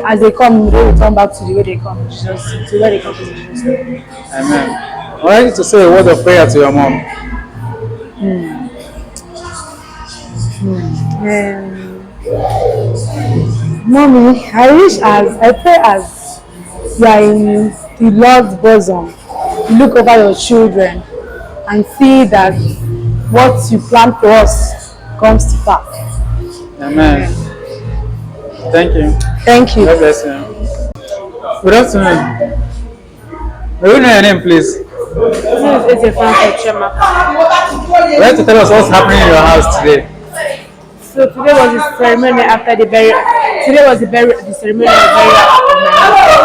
As they come, they will turn back to the way they come. Jesus, to where they come from. Jesus. Amen. I'd like you to say a word of prayer to your mom. Mommy, I wish as I pray as you are in the Lord's bosom, you look over your children and see that what you plan for us comes to pass. Amen. Thank you. Thank you. God bless you. Good afternoon. May we know your name, please? This is Eze Franco Chemaka. Would you like to tell us what's happening in your house today? So today was the ceremony after the burial. Today was the ceremony of burial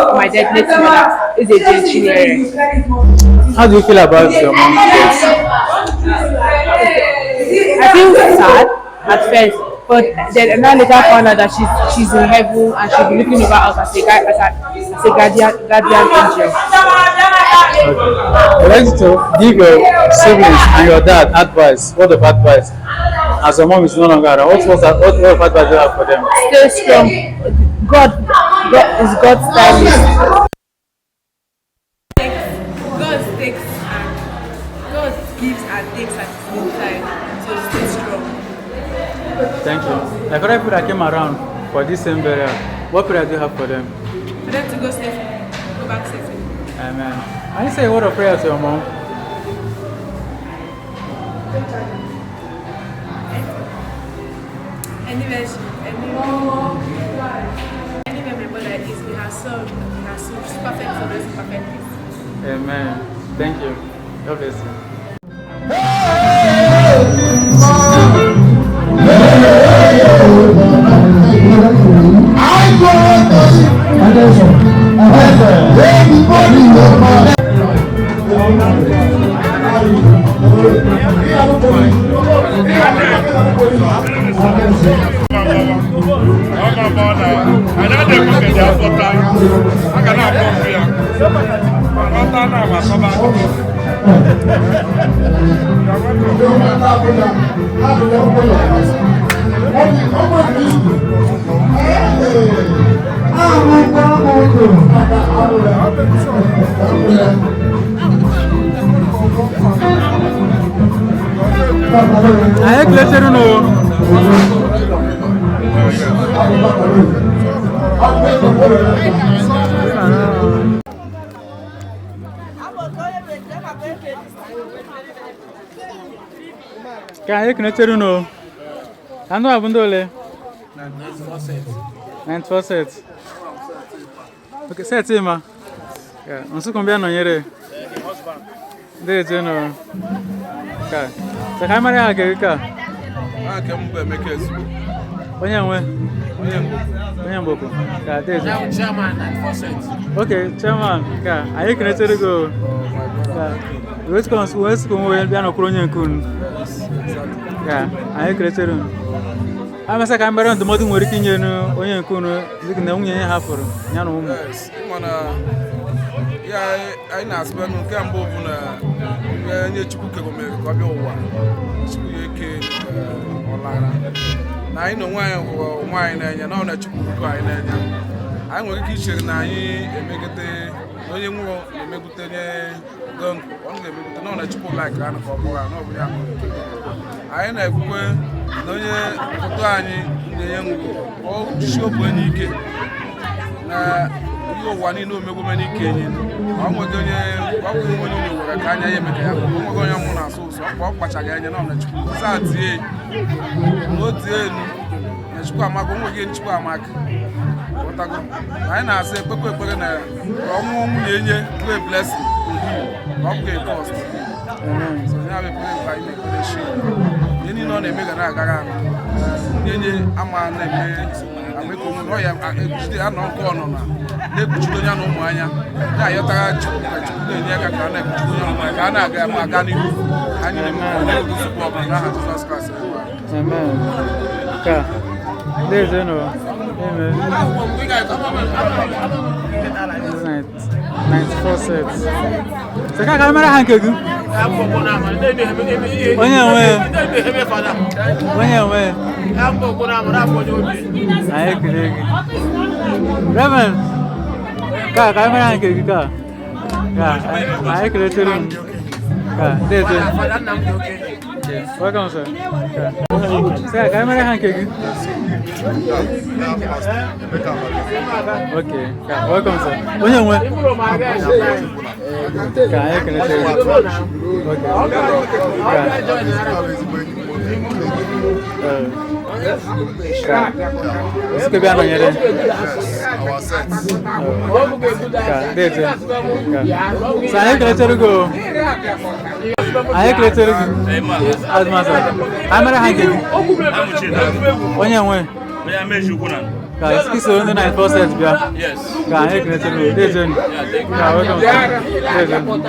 of my dead late mother, Eze Jane Chinyere. How do you feel about your mom's death? I feel sad at first, but then I later found out that she's in heaven and she'll be looking over us as a guardian angel. Okay. I'd like you to give your siblings and your dad advice, word of advice, as your mom is no longer around. What word of advice do you have for them? Stay strong. God is God's time. God takes and God gives and takes at his own time. So stay strong. Thank you. Like other people that came around for this same burial, what prayer do you have for them? For them to go safe, go back safely. Amen. Can you say a word of prayer to your mom? Anywhere my mother is, we have soul, perfect for us, perfect peace. Amen. Thank you. God bless you. Anyị ekelechara unu. Ka anyị ekelechara unu. Ka ndụ a bụ ndị ole? 94 set. Okay, set ịma. Nsukwu mbịa nọnyere. Ndị ezinụlọ. Ka. Ka mara ha nke ka? Aha m bụ Emeka Ezigbo. Onye nwe? Onye Mgboko. Ka dị ezi. Chairman 94 set. Okay, chairman, ka anyị kenetere gị o. Ka wesikọ nwe bịa nọkwuru onye nke unu. Ka anyị kenetere unu. Amasa ka mbara ndụmọdụ nwere ike inye onye nke unu dịka na nwunye ya hapụrụ ya na ụmụ. Mana ya anyị na-asịba nke mbụ bụ na onye Chukwu kegomere ka ọ bịa ụwa, Chukwu ya eke ọ lara. Na anyị na onwe anyị hụrụ onwe anyị n'anya, na ọ na Chukwu hụrụ anyị n'anya. Anyị nwere ike ichere na anyị emegide na onye nwụrụ na-emegide onye gongo, ọ na-emegide na ọ na Chukwu like ha ka ọ bụrụ na ọ bụ ya. Anyị na-ekwukwe na onye foto anyị na-enye nwụrụ ọ jisi obu enyi ike na ihe ụwa niile omegwome n'ike enyi. Ọ nweghị onye ọ bụghị onye onye were ka anya ya emeka ya, ọ nweghị onye nwụrụ na-asụ ụsọ, ọ kpachaghị anya na ọ na Chukwu saa tie na o tie elu na Chukwu amaka, o nweghị Chukwu amaka. Ghọtago? Anyị na-asị ekpekwe ekpere na ka ọnwụ nwunye enye bụ a blessing to him, ka ọ bụghị a cost. So ya bụ ekpere nke anyị na-ekpere shi. Ihe niile ọ na-eme ga na-agara ahụ. Nwunye enye ama na-eme ameka omume, ọ ya ekpuchite ya nọ nke ọnọ na na-ekpuchite onye na ụmụ anya, na-ayọtara Chukwu ka Chukwu na-enye aka ka a na-ekpuchite onye ụmụ anya ka a na-aga ma aga n'ihu. Anyị na-eme nsogbu ọbụla n'aha Jizọs Kraịst. Amen. Ka ndị ezinụlọ. Amen. 94 sets. Saka ka mara ha nke gị? Onye nwe. Onye nwe. Anyị ekele gị. Reverend, ka mara ha nke gị ka? Ka anyị ekelechere m. Ka ndị eze. Welcome, sir. Sir, ka mara ha nke gị? Okay, welcome, sir. Onye nwe? Ka anyị ekelechere gị. Okay. Ka. Ka. Bịa nọnyere. our set. Ka deje. Ka. Sa anyị kelechere gị o. Anyị kelechere gị. Azụmasa. Anyị mara ha nke gị. Onye nwe. Ka isoro ndị 94 set bịa. Ka anyị kelechere gị. Deje. Ka welcome. Deje.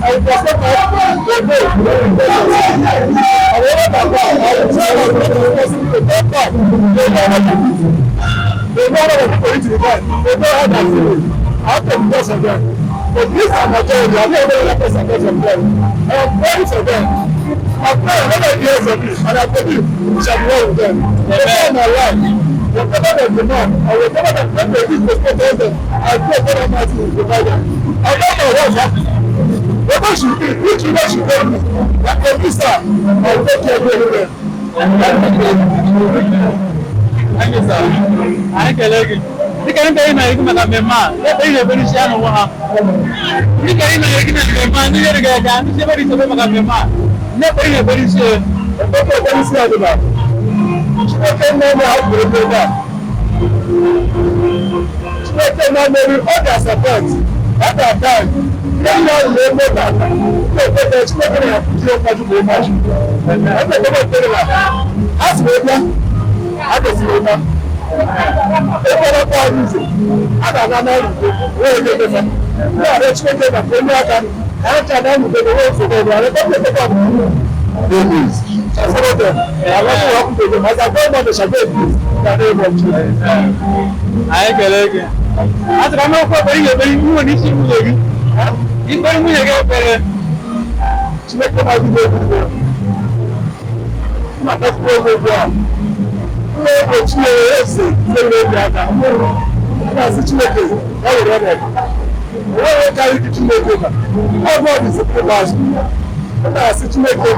I will postpone my go. I will not allow. I will try as much as possible to come back. They know how to do it. They know how to put it in the ground. They know how to do it. I have to because of them. But this is majority. I'm not only person because of them. I am praying for them. I pray another years of this, and I believe it shall be well with them. Whatever my life, whatever they demand, and whatever they do to protect them, I pray God Almighty will provide them. I know my wife happy. Whatever she eat, which river she go to, like a visa, I will take care of them. Thank you, sir. Anyị kelee gị. Dịka ndị anyị na-ekwu maka mmemme a, ebe ị na-ebere isi ya n'ụwa ha. Dịka anyị na-ekwu na mmemme a, ndị nyere gị aka, ndị ebe isi maka mmemme a, ndị ebe ị na-ebere isi ya. Ebe ebere isi ya dị na Chineke nna ụmụ ha kwuru ebe a. Chineke nna mmeri, ọ ga-asapọt, ọ ga-aka ndị nna ụlọ ebe na na-ekpete Chineke na ya ụkwaju ma ụmaju. Ebe ekpere ekpere na ha si wee bịa, ha gosiri ụta. Ebe ọkụ anyị ụzọ, a ga-aga n'ọrụ wee nye ebe ndị ọrịa Chineke na onye aka ha ncha na ọrụ wee nsogbu ọbụla ebe ọ bụ babies. Shall follow them. And nothing will happen to them. As I go down, they shall go in peace. In the name of Jesus. Anyị kelee gị. A sịrị ama okwu ekpere ị ga-ekpere nwunye n'isi nwunye gị. Ikpere nwunye gị ekpere. Chineke na-adịghị ebube. Nna-akpọkwu oge ugbu a. Nna egbochi ya eze nwere obi aka. Na-asị Chineke ya were ọnọdụ. Onweghị karịrị gị Chineke na. Ọ bụ ọdịzi azụ. Na-asị Chineke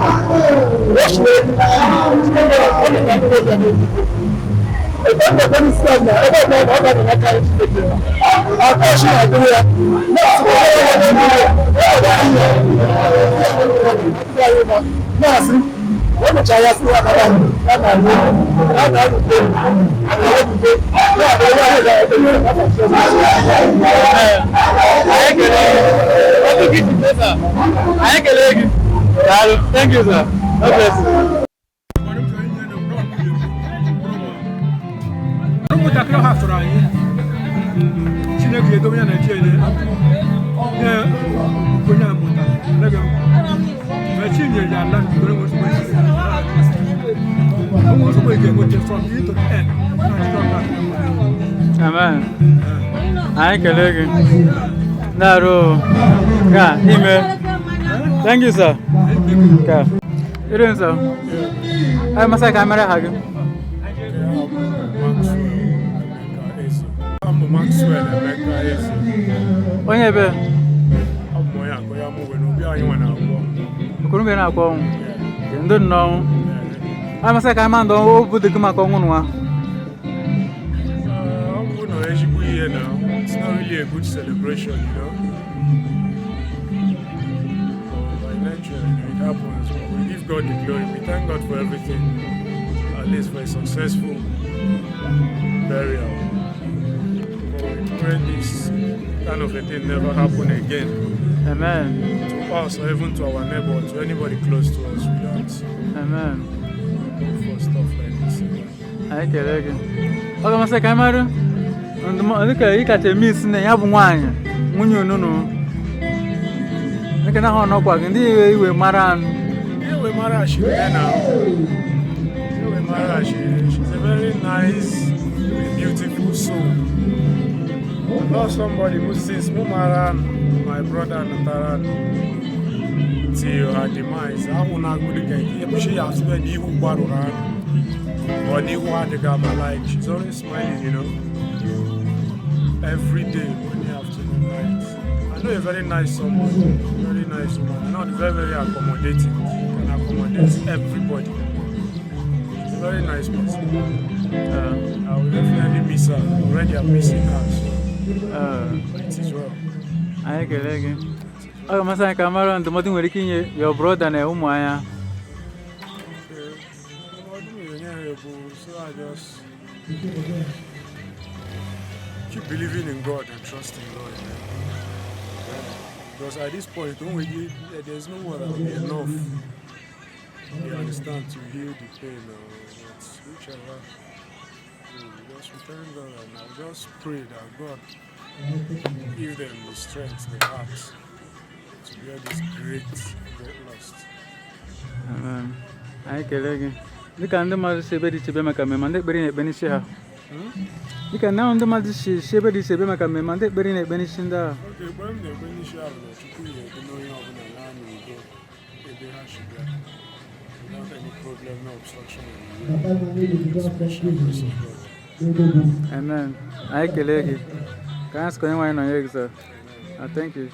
na-asị wemechaa ya sị ya kara ya na ya na Anyị kelee gị. Daalụ. Thank you, sir. God bless you. Ụmụntakịrị ha tụrụ anyị Chineke edobe ya na Etienne nye onye amụta ma chi nyere ya ala nke onwe nsogbu onwe nsogbu ga-enweta from beginning to the end. Amen. Anyị kelee gị. Na-arụ ka ime. Thank you, sir. Ka. Irin sir. Ai masa kamera ha gị. Abụ Maxwell Emeka Eze. Onye ebe? Abụ m onye akụ ya mụ nwere obi anyị nwe na-agwọ. Okorobịa na-akpọ ọnwụ. Ndị nnọọ. Ai masa ka ama ndụ o bụ dị maka ọnwụ nwa. Ọ bụ na ezigbo ihe na it's not really a good celebration, you know. But by nature, you know, it happens. But we give God the glory. We thank God for everything, at least for a successful burial. But we pray this kind of a thing never happen again. Amen. To us or even to our neighbor, to anybody close to us, we don't Amen. go for stuff like this again. Anyị kelee gị. Ọ ga-amasị ka anyị mara ndụmọdụ dịka ị kacha eme isi na ya bụ nwaanyị nwunye onunu dịka na ha ọnọkwa gị ndị iwe iwe mara anụ. Yeah, we mara she now. Yeah, we mara she. She's a very nice, beautiful soul. Not somebody who since Mumara, my brother Nataran, till her demise. I will not go to Kenki. She has been who Baruran or Nihu Adegama. Like she's always smiling, you know. Every day, morning, afternoon, night. I know a very nice someone, very nice woman. I know very, very accommodating. She can accommodate everybody. She's a very nice person. I will definitely miss her. Already I'm missing her. So it is well. Anyị kelee gị. Ọ ga-amasị anyị ka mara ndụmọdụ nwere ike inye your brother na ụmụ anya. So I just keep believing in God and trusting God. Man. Because at this point, don't we, there's no word that will be enough. You understand to heal the pain or but whichever. So we just return God and I just pray that God give them the strength, the heart to bear this great, great loss. Amen. Anyị kelee gị. Dịka ndị mmadụ si ebe dị iche bịa maka mmemme, ndị ekpere na-ekpe n'isi ha. Dịka na ndị mmadụ si ebe dị iche bịa maka mmemme, ndị ekpere na-ekpe n'isi ndị ahụ. Oge ekpere m na-ekpe n'isi ha bụ na Chukwu ga-edu n'onye ọbụla laa n'udo ebe ha si bịa without any problem, no obstruction in the way. The special grace of God. Amen. Anyị kelee gị. Ka anyị sị ka onye nwe anyị nọnyere gị, sir. Thank you.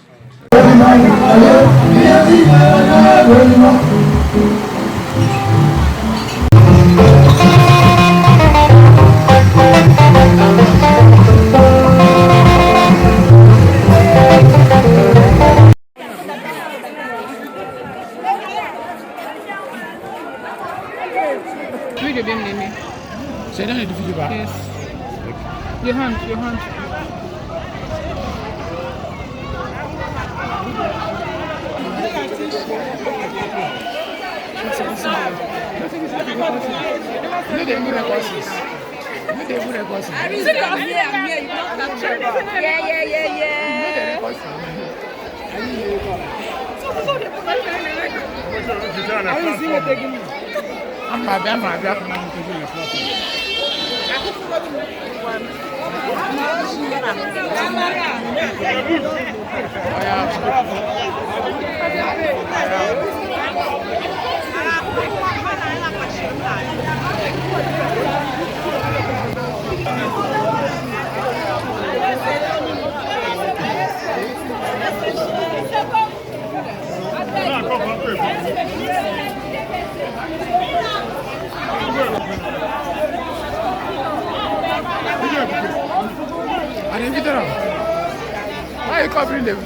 Video bien aimé. C'est dans le vidéo. Yes. Your hand, your hand. No, they even record this. No, they even record this. I'm here, I'm here. You don't capture. Yeah. No, they record this. I'm not I'm Why are you covering them?